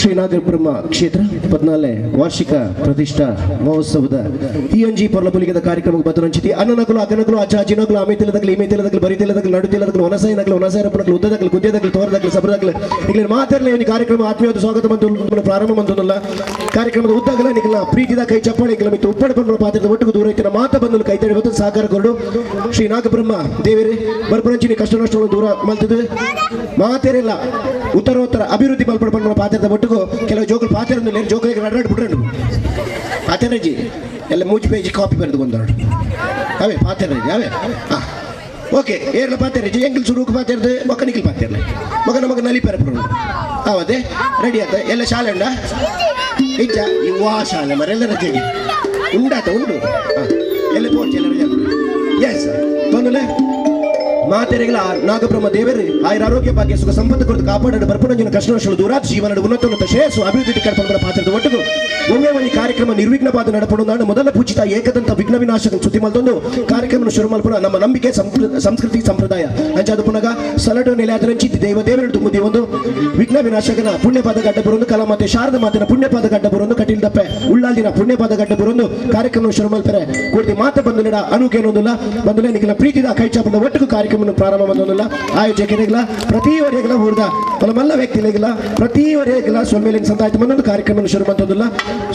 ಶ್ರೀ ನಾಗಬ್ರಹ್ಮ ಕ್ಷೇತ್ರ 14ನೇ ವಾರ್ಷಿಕ ಪ್ರತಿಷ್ಠಾ ಮಹೋತ್ಸವದ ಈ ಅಂಜಿ ಪೊರ್ಲಪುಲಿಗದ ಕಾರ್ಯಕ್ರಮಕ್ಕೆ ಬತ್ತನಂಚಿತಿ ಅಣ್ಣನಕಲು ಅಕ್ಕನಕಲು ಅಜ್ಜ ಅಜ್ಜಿನಕಲು ಆಮೇತಿಲದಕಲು ಇಮೇತಿಲದಕಲು ಬರಿತಿಲದಕಲು ನಡುತಿಲದಕಲು ಒನಸಾಯಿನಕಲು ಒನಸಾಯರಪ್ಪನಕಲು ಉದ್ದದಕಲು ಗುದ್ದೆದಕಲು ತೋರದಕಲು ಸಬರದಕಲು ಇಲ್ಲಿ ಮಾತಾಡಲಿ ಈ ಕಾರ್ಯಕ್ರಮ ಆತ್ಮೀಯವಾದ ಸ್ವಾಗತ ಮಂತು ಪ್ರಾರಂಭ ಮಂತಲ್ಲ ಕಾರ್ಯಕ್ರಮದ ಉದ್ದಗಲ ನಿಖಲ ಪ್ರೀತಿದ ಕೈ ಚಪ್ಪಾಳೆ ಮಿತ್ತು ಉಪ್ಪಡ ಪನ್ಪುನ ಪಾತ್ರದ ಒಟ್ಟಿಗೆ ದೂರ ಇತ್ತಿನ ಮಾತ ಬಂದಲು ಕೈ ತಡಿ ಬತ್ತು ಸಹಕಾರ ಕೊರಡು ಶ್ರೀ ನಾಗಬ್ರಹ್ಮ ದೇವರೇ ಬರ್ಪರಂಚಿನಿ ಕಷ್ಟ ನಷ್ಟಗಳನ್ನು ದೂರ ಮಲ್ತದು ಮಾತೇರಿಲ್ಲ ಉತ್ತರೋತ್ತರ ಅಭಿವೃದ್ಧಿ ಮಲ್ಪಡ ಪನ್ಪುನ ಪಾತ್ರದ ಒಟ್ಟಿಗೂ ಕೆಲವು ಜೋಕುಲು ಪಾತ್ರೆ ಜೋಕುಲಿಗೆ ರಡ್ರಡ್ ಬಿಟ್ರಂಡು ಪಾತ್ರೆಜಿ ಎಲ್ಲ ಮೂಜಿ ಪೇಜ್ ಕಾಪಿ ಬರೆದು ಕೊಂದರು ಅವೇ ಪಾತ್ರೆಜಿ ಅವೇ ಹಾಂ ಓಕೆ ಏರ್ಲ ಪಾತ್ರೆಜಿ ಎಂಗಿಲ್ ಸುರುಕು ಪಾತ್ರೆದು ಮೊಕ್ಕ ನಿಖಿಲ್ ಪಾತ್ರೆಲ್ಲ ಮಗ ನಮಗ ನಲಿ ಪೆರಪುರು ಅವದೇ ರೆಡಿ ಆತ ಎಲ್ಲ ಶಾಲೆ ಉಂಡಾ ಇಜ್ಜ ಇವ್ವಾ ಶಾಲೆ ಮರೆಲ್ಲ ರಜೆಗೆ ಉಂಡಾತ ಉಂಡು ಹಾಂ ಎಲ್ಲ ಪೋರ್ಚ್ ಎಲ್ಲ ರಜೆ ಎಸ್ ತೊಂದರೆ ಮಾತೆರೆಗಳ ನಾಗಬ್ರಹ್ಮ ದೇವರು ಆಯುರ ಆರೋಗ್ಯ ಭಾಗ್ಯ ಸುಖ ಸಂಪತ್ತು ಕೊರತು ಕಾಪಾಡಲು ಬರ್ಪಣಂಜನ ಕಷ್ಟ ದೂರಾತ್ ಜೀವನದ ಉನ್ನತೋನ್ನತ ಶ್ರೇಯಸ್ಸು ಅಭಿವೃದ್ಧಿ ಕಲ್ಪನರ ಪಾತ್ರದ ಒಟ್ಟಿಗೂ ಒಮ್ಮೆ ಒಂದು ಕಾರ್ಯಕ್ರಮ ನಿರ್ವಿಘ್ನವಾದ ನಡಪಡು ಮೊದಲ ಪೂಜಿತ ಏಕದಂತ ವಿಘ್ನ ವಿನಾಶಕ ಸುದ್ದಿ ಮಲ್ತೊಂದು ಕಾರ್ಯಕ್ರಮ ಶುರು ಮಲ್ಪುನ ನಮ್ಮ ನಂಬಿಕೆ ಸಂಸ್ಕೃತಿ ಸಂಪ್ರದಾಯ ಅಂಚಾದ ಪುನಗ ಸಲಟು ನೆಲೆಯಾದರಂಚಿ ದೇವ ದೇವರು ತುಂಬುದಿ ಒಂದು ವಿಘ್ನ ವಿನಾಶಕನ ಪುಣ್ಯಪಾದ ಗಡ್ಡ ಬರೊಂದು ಕಲಾಮಾತೆ ಶಾರದ ಮಾತಿನ ಪುಣ್ಯಪಾದ ಗಡ್ಡ ಬರೊಂದು ಕಟೀಲ್ ದಪ್ಪೆ ಉಳ್ಳಾಲ್ದಿನ ಪುಣ್ಯಪಾದ ಗಡ್ಡ ಬರೊಂದು ಕಾರ್ಯಕ್ರಮ ಶುರು ಮಲ್ಪರೆ ಕೂಡ್ತಿ ಮಾತ ಬಂದುಲಿಡ ಅನುಕೇನೊಂದಿಲ್ಲ ಬಂದುಲೆ ನಿಖಿಲ ಪ್ರೀತಿದ ಕೈಚಾಪದ ಒಟ್ಟಿಗೂ ಕಾರ್ಯಕ್ರಮ ಪ್ರಾರಂಭ ಬಂದೊಂದಿಲ್ಲ ಆಯೋಜಕರಿಗಳ ಪ್ರತಿಯವರೆಗಳ ಊರ್ದ ಮಲ್ಲ ವ್ಯಕ್ತಿಗಳಿಗೆಲ್ಲ ಪ್ರತಿಯವರೆಗಳ ಸೊಲ್ಮೇಲಿನ ಸಂತಾಯ್ತು ಮನ್ನೊಂದು ಕಾರ್ಯಕ್ರಮ ಶುರು ಮಂತೊಂದಿಲ್ಲ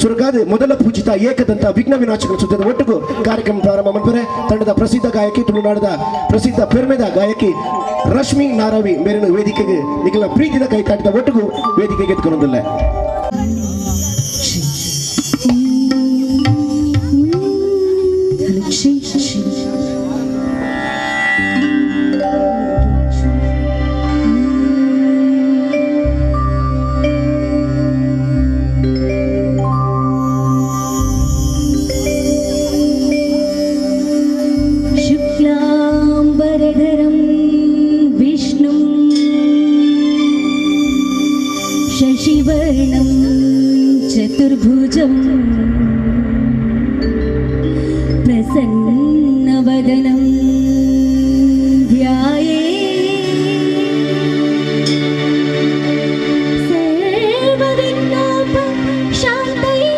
ಸುರುಗಾದ ಮೊದಲ ಪೂಜಿತ ಏಕದಂತ ವಿಘ್ನ ವಿನಾಶಕ ಸುತ್ತದ ಒಟ್ಟಿಗೂ ಕಾರ್ಯಕ್ರಮ ಪ್ರಾರಂಭ ಮಾಡ್ತಾರೆ ತಂಡದ ಪ್ರಸಿದ್ಧ ಗಾಯಕಿ ತುಳುನಾಡದ ಪ್ರಸಿದ್ಧ ಪೆರ್ಮೆದ ಗಾಯಕಿ ರಶ್ಮಿ ನಾರವಿ ಮೇರಿನ ವೇದಿಕೆಗೆ ನಿಖಿಲ ಪ್ರೀತಿದ ಕೈ ತಾಟಿದ ಒಟ್ಟಿಗೂ ವೇದಿಕೆಗೆ ಎತ್ಕೊಂಡೊಂದಿಲ್ಲ. शुक्लाम्बरधरं विष्णुं शशिवर्णं चतुर्भुजं प्रसन्नवदनं ध्याये सर्वविघ्नोपशान्तये।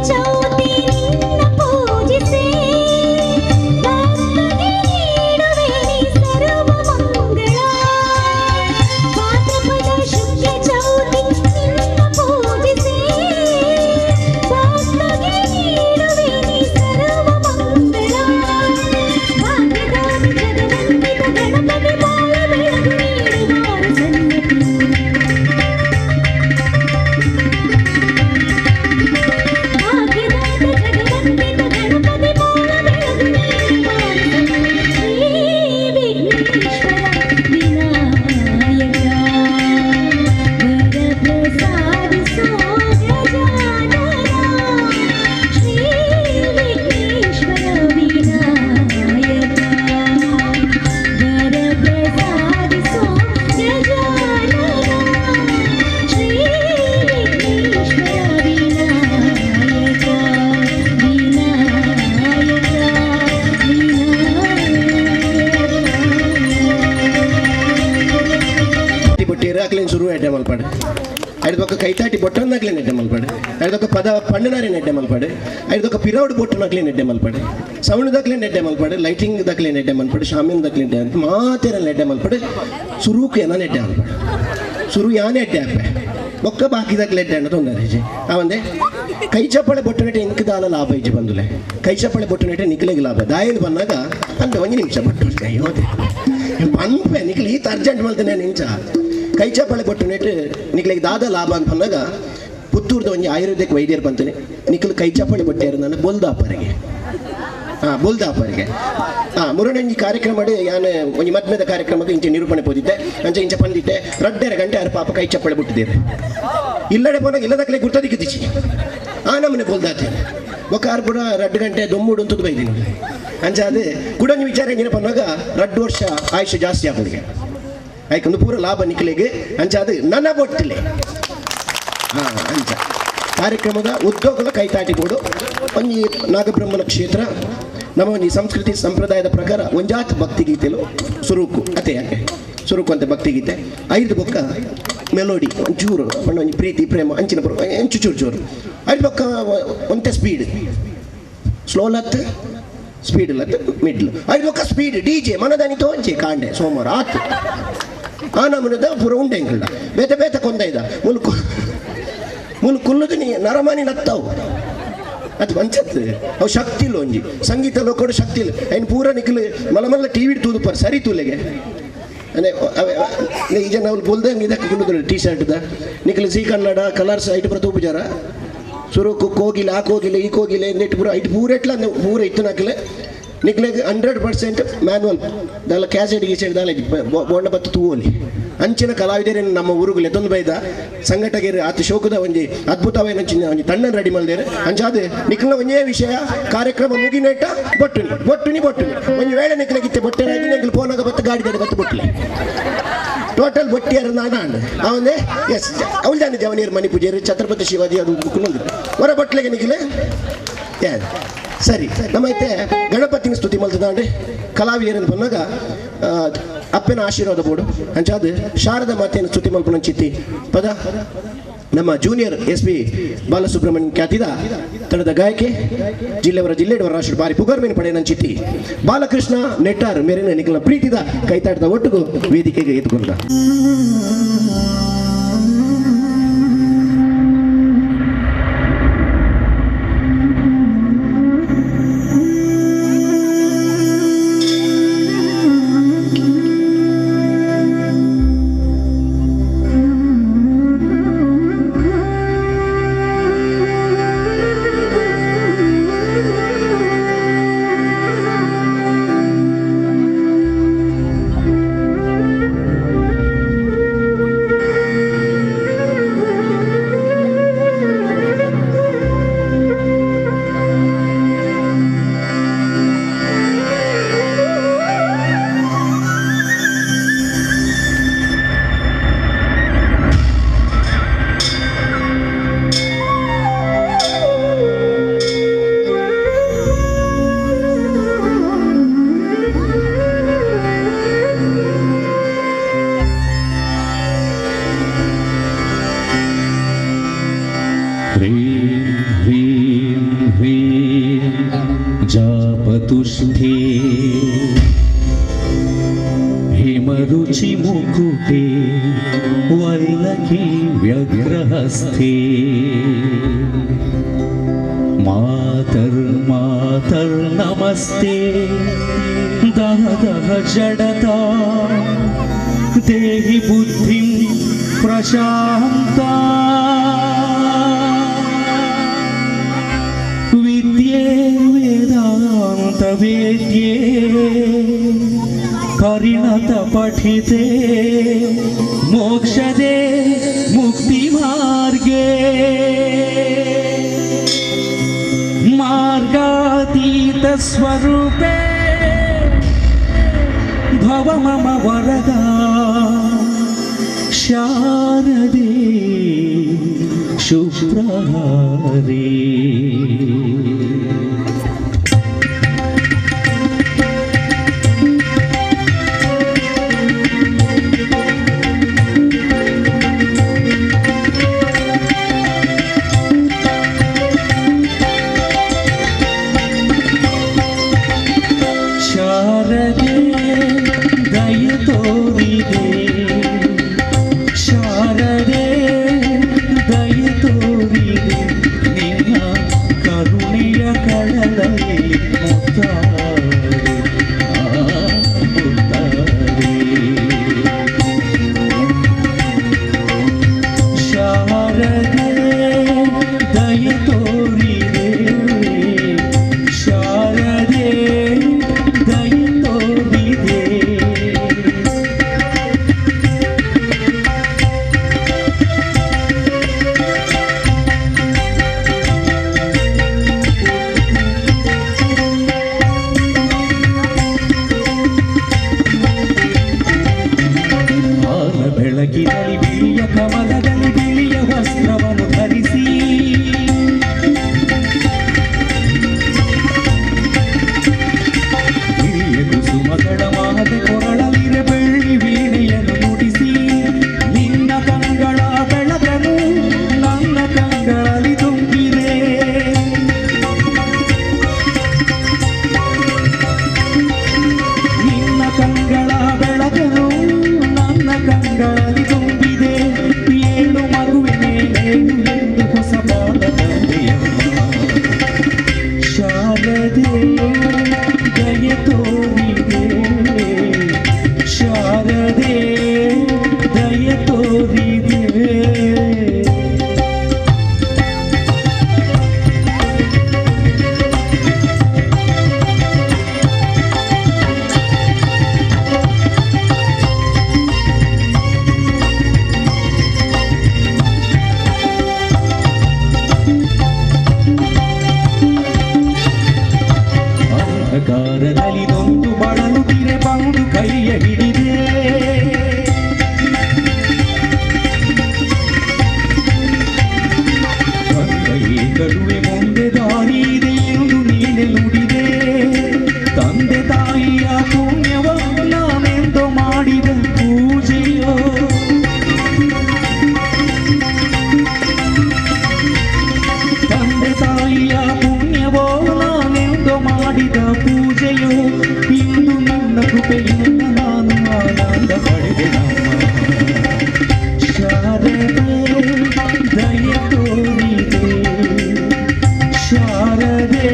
ಚೌತಿ ನಿನ್ನ ಪೂಜಿಸೆ ಭಕ್ತಗೆ ನೀಡುವೆ ನೀ ಸರ್ವ ಮಂಗಳ. ಭಾದ್ರಪದ ಶುಕ್ಲ ಚೌತಿ ನಿನ್ನ ಪೂಜಿಸೆ ಭಕ್ತಗೆ ನೀಡುವೆ ನೀ ಸರ್ವ ಮಂಗಳ. ಭಾಗ್ಯದಾತ ಜಗವಂದಿತ ಗಣಪತಿ ಬಾಳ ಬೆಳಗು ನೀಡುವಾರು ಸನ್ನತಿ. ಭಾಗ್ಯದಾತ ಜಗವಂದಿತ ಗಣಪತಿ ಬಾಳ ಬೆಳಗು ನೀಡುವಾರು ಸನ್ನತಿ. ಶ್ರೀ ವಿಘ್ನೇಶ್ವರ ವಿನಾಯಕ ವರಪ್ರಸಾದಿಸೋ ಗಜಾನನ. ಶ್ರೀ ವಿಘ್ನೇಶ್ವರ ವಿನಾಯಕ ವರಪ್ರಸಾದಿಸೋ ಗಜಾನನ. ಶ್ರೀ ವಿಘ್ನೇಶ್ವರ ವಿನಾಯಕ ವಿನಾಯಕ ವಿನಾಯಕ. ಬೊಟ್ಟಿರು ಅಕ್ಲೇನು ಶುರು ಎಡ್ಡೆ ಮಲ್ಪಾಡು. ಐದೊಕ್ಕ ಕೈತಾಟಿ ಬೊಟ್ಟನ್ನಾಗ್ಲೇನು ಎಡ್ಡೆ ಮಲ್ಪಾಡು. ಐದೊಕ್ಕ ಪದ ಪಣ್ಣನಾರೇನು ಎಡ್ಡೆ ಮಲ್ಪಾಡು. ಐದೊಕ್ಕ ಪಿರೌಡ್ ಬೊಟ್ಟನಾಗ್ಲೇನು ಎಡ್ಡೆ ಮಲ್ಪಾಡು. ಸೌಂಡ್ ದಾಕ್ಲೇನು ಎಡ್ಡೆ ಮಲ್ಪಾಡು. ಲೈಟಿಂಗ್ ದಾಕ್ಲೇನು ಎಡ್ಡೆ ಮಲ್ಪಾಡು. ಶಾಮಿನ್ ದಾಕ್ಲೇನು ಎಡ್ಡೆ ಅಂತ ಮಾತೇರಲ್ಲಿ ಎಡ್ಡೆ ಮಲ್ಪಾಡು. ಸುರುಕು ಏನ ಎಡ್ಡೆ ಮಲ್ಪಾಡು. ಸುರು ಯಾನೆ ಎಡ್ಡೆ ಅಪ್ಪೆ ಬೊಕ್ಕ ಬಾಕಿದಾಕ್ಲೆ ಎಡ್ಡೆ ಅಣ್ಣ ತೊಂದರೆ ಇಜ್ಜಿ. ಆ ಒಂದೇ ಕೈ ಚಪ್ಪಾಳೆ ಬೊಟ್ಟನೆಟೆ ಇಂಕ್ ದಾಲ ಲಾಭ ಇಜ್ಜಿ ಬಂದುಲೆ. ಕೈ ಚಪ್ಪಾಳೆ ಬೊಟ್ಟನೆಟೆ ನಿಕ್ಲೆಗ್ ಲಾಭ ದಾಯಲು ಬಂದಾಗ ಅಂತ ಒಂಜಿ ನಿಮಿಷ ಬೊಟ್ಟು ಅಯ್ಯೋ ಪನ್ಪೆ ನಿಕ್ಲೆ ಈತ ಅರ್ಜೆಂಟ್ ಮಲ್ತನೆ ನಿಂಚ. ಕೈ ಚಪ್ಪಾಳೆ ಬೊಟ್ಟನೆಟ್ ನಿಕ್ಲೆಗ್ ದಾದ ಲಾಭ ಅಂತ ಬಂದಾಗ ಪುತ್ತೂರ್ದ ಒಂಜಿ ಆಯುರ್ವೇದಿಕ್ ವೈದ್ಯರು ಬಂತಾನೆ ನಿಕ್ಲು ಕೈ ಚಪ್ಪಾಳೆ ಬೊಟ್ಟೆರು ನಾನು ಬೊಲ್ದಾಪರಿಗೆ. ಹಾಂ ಬೊಲ್ದಾಪರಿಗೆ. ಹಾಂ ಮುರುಡಂಜಿ ಕಾರ್ಯಕ್ರಮ ಮಾಡಿ ಯಾನ್ ಒಂಜಿ ಮದ್ಮೆದ ಕಾರ್ಯಕ್ರಮಕ್ಕೆ ಇಂಚೆ ನಿರೂಪಣೆ ಪೋದಿದ್ದೆ. ಅಂಚೆ ಇಂಚೆ ಪಂದಿದ್ದೆ ರಡ್ಡರ ಗಂಟೆ ಯಾರು ಪಾಪ ಕೈ ಚಪ್ಪಾಳೆ ಬಿಟ್ಟಿದ್ದೇನೆ. ಇಲ್ಲಡೆ ಪೋನಾಗ ಇಲ್ಲದಕ್ಕಲೆ ಗುರ್ತದಿಕ್ಕಿದ್ದಿಚ್ಚಿ ಆ ನಮ್ಮನೆ ಬೋಲ್ದಾತೇನೆ ಒಕ್ಕಾರು ಕೂಡ ರಡ್ಡು ಗಂಟೆ ದೊಮ್ಮುಡು ಅಂತದ್ದು ಬೈದಿನಿ. ಅಂಚೆ ಅದೇ ಕುಡಂಜಿ ವಿಚಾರ ಹೆಂಗಿನ ಪನ್ನಾಗ ರಡ್ಡು ವರ್ಷ ಆಯುಷ್ಯ ಜಾಸ್ತಿ ಆಗೋದಿಗೆ ಆಯ್ಕೊಂದು ಪೂರ ಲಾಭ ನಿಕ್ಲೆಗೆ. ಅಂಚೆ ಅದು ನನ್ನ ಬೊಟ್ಟಿಲೆ. ಹಾಂ ಅಂಚ ಕಾರ್ಯಕ್ರಮದ ಉದ್ಯೋಗದ ಕೈತಾಟಿ ಬೋಡು ಒಂಜಿ ನಾಗಬ್ರಹ್ಮನ ಕ್ಷೇತ್ರ ನಮ್ಮ ಒಂಜಿ ಸಂಸ್ಕೃತಿ ಸಂಪ್ರದಾಯದ ಪ್ರಕಾರ ಒಂಜಾತ್ ಭಕ್ತಿಗೀತೆಲು ಸುರುಕು ಅತೆ ಯಾಕೆ ಸುರುಕು ಅಂತ ಭಕ್ತಿಗೀತೆ ಐದು ಬೊಕ್ಕ ಮೆಲೋಡಿ ಒಂಚೂರು ಪಂಡ ಒಂಜಿ ಪ್ರೀತಿ ಪ್ರೇಮ ಅಂಚಿನ ಪುರ ಅಂಚು ಚೂರು ಚೂರು ಐದು ಬೊಕ್ಕ ಒಂತೆ ಸ್ಪೀಡ್ ಸ್ಲೋ ಲತ್ ಸ್ಪೀಡ್ ಲತ್ ಮಿಡ್ಲ್ ಐದು ಬೊಕ್ಕ ಸ್ಪೀಡ್ ಡಿ ಜೆ ಮನದಾನಿ ತೋಂಚೆ ಕಾಂಡೆ ಸೋಮವಾರ ಆತು ಆ ನಮೂನೆದ ಪೂರ ಉಂಡೆ ಎಂಕಲ್ಡ ಬೇತೆ ಬೇತೆ ಕೊಂದ ಇದ ಮುಲ್ಕು ಮುಲ್ ಕುಲ್ಲುದು ನೀ ನರಮಾನಿ ನತ್ತಾವು ಅದು ಮಂಚತ್ ಅವು ಶಕ್ತಿ ಇಲ್ಲ ಒಂಜಿ ಸಂಗೀತ ಲೋಕೋಡು ಶಕ್ತಿ ಇಲ್ಲ ಐನ್ ಪೂರ ನಿಕ್ಲು ಮಲ್ಲ ಮಲ್ಲ ಟಿ ವಿ ತೂದು ಪರ್ ಸರಿ ತೂಲೆಗೆ ಅದೇ ಈ ಜನ ಅವ್ರು ಬೋಲ್ದಂಗೆ ಇದಕ್ಕೆ ಕುಲ್ಲುದ್ರು ಟೀ ಶರ್ಟ್ದ ನಿಕ್ಲು ಜೀ ಕನ್ನಡ ಕಲರ್ಸ್ ಐಟ್ ಪೂರ ತೂಪುಜಾರ ಸುರುಕು ಕೋಗಿಲೆ ಆ ಕೋಗಿಲೆ ಈ ಕೋಗಿಲೆ ನೆಟ್ ಪೂರ ಐಟ್ ಪೂರ ಎಟ್ಲ ಪೂರ ಇತ್ತು ನಾಕಲೆ ನಿಕ್ಲೆಗ್ 100% ಮ್ಯಾನುವಲ್ ದಾಲ ಕ್ಯಾಸೆಟ್ ಗೀಸೆಟ್ ದಾಲ ಬೋಂಡ ಬತ್ತು ತೂವೋಲಿ ಅಂಚಿನ ಕಲಾವಿದರನ್ನು ನಮ್ಮ ಊರುಗಳು ಎತ್ತೊಂದು ಬೈದ ಸಂಘಟಕರು ಆತ ಶೋಕದ ಒಂಜಿ ಅದ್ಭುತವಾದ ಒಂಜಿ ತಂಡನ ರೆಡಿ ಮಲ್ದೇರು. ಅಂಚಾದ ನಿಕ್ಲ ಒಂಜೇ ವಿಷಯ ಕಾರ್ಯಕ್ರಮ ಮುಗಿನೇಟ ಬೊಟ್ಟುನಿ ಬೊಟ್ಟುನಿ ಬೊಟ್ಟುನಿ ಒಂಜಿ ವೇಳೆ ನಿಕ್ಲಗಿತ್ತೆ ಬೊಟ್ಟೆನಾಗಿ ನಿಕ್ಲು ಫೋನಾಗ ಬತ್ತು ಗಾಡಿ ಗಾಡಿ ಬತ್ತು ಬೊಟ್ಟಲೆ ಟೋಟಲ್ ಬೊಟ್ಟಿಯಾರ ನಾಡಾಂಡ್ ಅವನೇ ಎಸ್ ಅವಳು ಜಾನೆ ಜವನಿಯರ್ ಮಣಿ ಪೂಜೆರು ಛತ್ರಪತಿ ಶಿವಾಜಿ ಅದು ಕುಲ್ಲೊಂದು ಹೊರ ಬೊಟ್ಲೆಗೆ ನಿಕ್ಲೆ ಸರಿ ನಮ್ಮೈತೆ ಗಣಪತಿನ ಸ್ತುತಿ ಮಲ್ತದಾಂಡೆ ಕಲಾವಿಯರನ್ನು ಬಂದಾಗ ಅಪ್ಪನ ಆಶೀರ್ವಾದ ಬೋಡು ಅಂಚಾದ ಶಾರದ ಮಾತೆಯನ್ನು ಸ್ತುತಿ ಮಲ್ಪನ ಚಿತ್ತಿ ಪದ ನಮ್ಮ ಜೂನಿಯರ್ ಎಸ್ ಪಿ ಬಾಲಸುಬ್ರಹ್ಮಣ್ಯ ಖ್ಯಾತಿದ ತಂಡದ ಗಾಯಕಿ ಜಿಲ್ಲೆಯವರ ಜಿಲ್ಲೆಯವರ ರಾಷ್ಟ್ರ ಬಾರಿ ಪುಗರ್ಮೇನು ಪಡೆಯನ ಚಿತ್ತಿ ಬಾಲಕೃಷ್ಣ ನೆಟ್ಟಾರ್ ಮೇರಿನ ನಿಖಲ ಪ್ರೀತಿದ ಕೈತಾಟದ ಒಟ್ಟಿಗೂ ವೇದಿಕೆಗೆ ಎದ್ದುಕೊಂಡ. Thank you. ಶಶಿಮುಕುಟೆ ವಲ್ಲಕಿ ವ್ಯಗ್ರಹಸ್ಥೆ ಮಾತರ್ ಮಾತರ್ ನಮಸ್ತೆ ದಹ ದಹ ಜಡತಾ ದೇಹಿ ಬುದ್ಧಿಂ ಪ್ರಶಾಂತ ವಿದ್ಯೆ ವೇದಾಂತ ವೇದ್ಯೆ ಪರಿಣತ ಪಠಿತೆ ಮೋಕ್ಷದೆ ಮುಕ್ತಿ ಮಾರ್ಗೆ ಮಾರ್ಗಾತೀತ ಸ್ವರೂಪೇ ಭವ ಮಮ ವರದ ಶಾರದೆ ಶುಭ್ರಹಾರೇ. ಶಾರದೆ ದಯ ತೋರಿದೆ, ಶಾರದೆ ದಯ ತೋರಿದೆ, ನಿನ್ನ ಕರುಣೆಯ ಕಡಲಲ್ಲಿ ಮುತ್ತಾರೆ, ಆ ಮುತ್ತಾರೆ. ಶಾರದೆ ದಯ ತೋರಿದೆ, ಶಾರದೆ ದಯ ತೋರಿದೆ. ಹಾಲ ಬೆಳಕಿನಲ್ಲಿ ಬಿಳಿಯ ಕಮಲದಲ್ಲಿ ಬಿಳಿಯ ವಸ್ತ್ರವನ್ನು ಧರಿಸಿ, ಬಿಳಿಯ ಕುಸುಮಗಳ ಮಾಲೆ ಕೊರಳಲಿರೆ ಬೆಳ್ಳಿ ವೀಣೆಯನ್ನು ನುಡಿಸಿ, ನಿನ್ನ ಕಂಗಳ ಬೆಳಕನು ನನ್ನ ಕಂಗಳಲ್ಲಿ ತುಂಬಿದೆ. ನಿನ್ನ ಕಂಗಳ ಬೆಳಕನು ನನ್ನ ಕಂಗಳಲ್ಲಿ ತುಂಬಿದೆ. ಏಳು ಮಗುವಿನೇ ಏಳು ಎಂದು ಹೊಸ ಬಾಳ ತಂದೆಯಮ್ಮ. ಶಾರದೆ ದಯ ತೋರಿದೆ, ಶಾರದೆ ದಯ ತೋರಿದೆ. ಅಂಧಕಾರದಲ್ಲಿ ನೊಂದು ಬಳಲುತ್ತಿರೆ ಬಂದು ಕೈಯ ಹಿಡಿದೆ, ಬಂದ ಈ ಕಡುವೆ ಮುಂದೆ ದಾರಿ ಇದೆ ಎಂದು ನೀನೆ ನುಡಿದೆ. ತಂದೆ ತಾಯಿಯ ಪುಣ್ಯವ ನಾನೆಂದು ಮಾಡಿದ ಪೂಜೆಯೋ, ತಂದೆ ತಾಯಿಯ ಪುಣ್ಯವೋ ನಾನೆಂದು ಮಾಡಿದ ಪೂಜೆಯೋ, ಇಂದು ನಿನ್ನ ಕೃಪೆಯಿಂದ ನಾನು ಆನಂದ ಪಡೆದೆನಮ್ಮ. ಶಾರದೆ ದಯ ತೋರಿದೆ, ಶಾರದೆ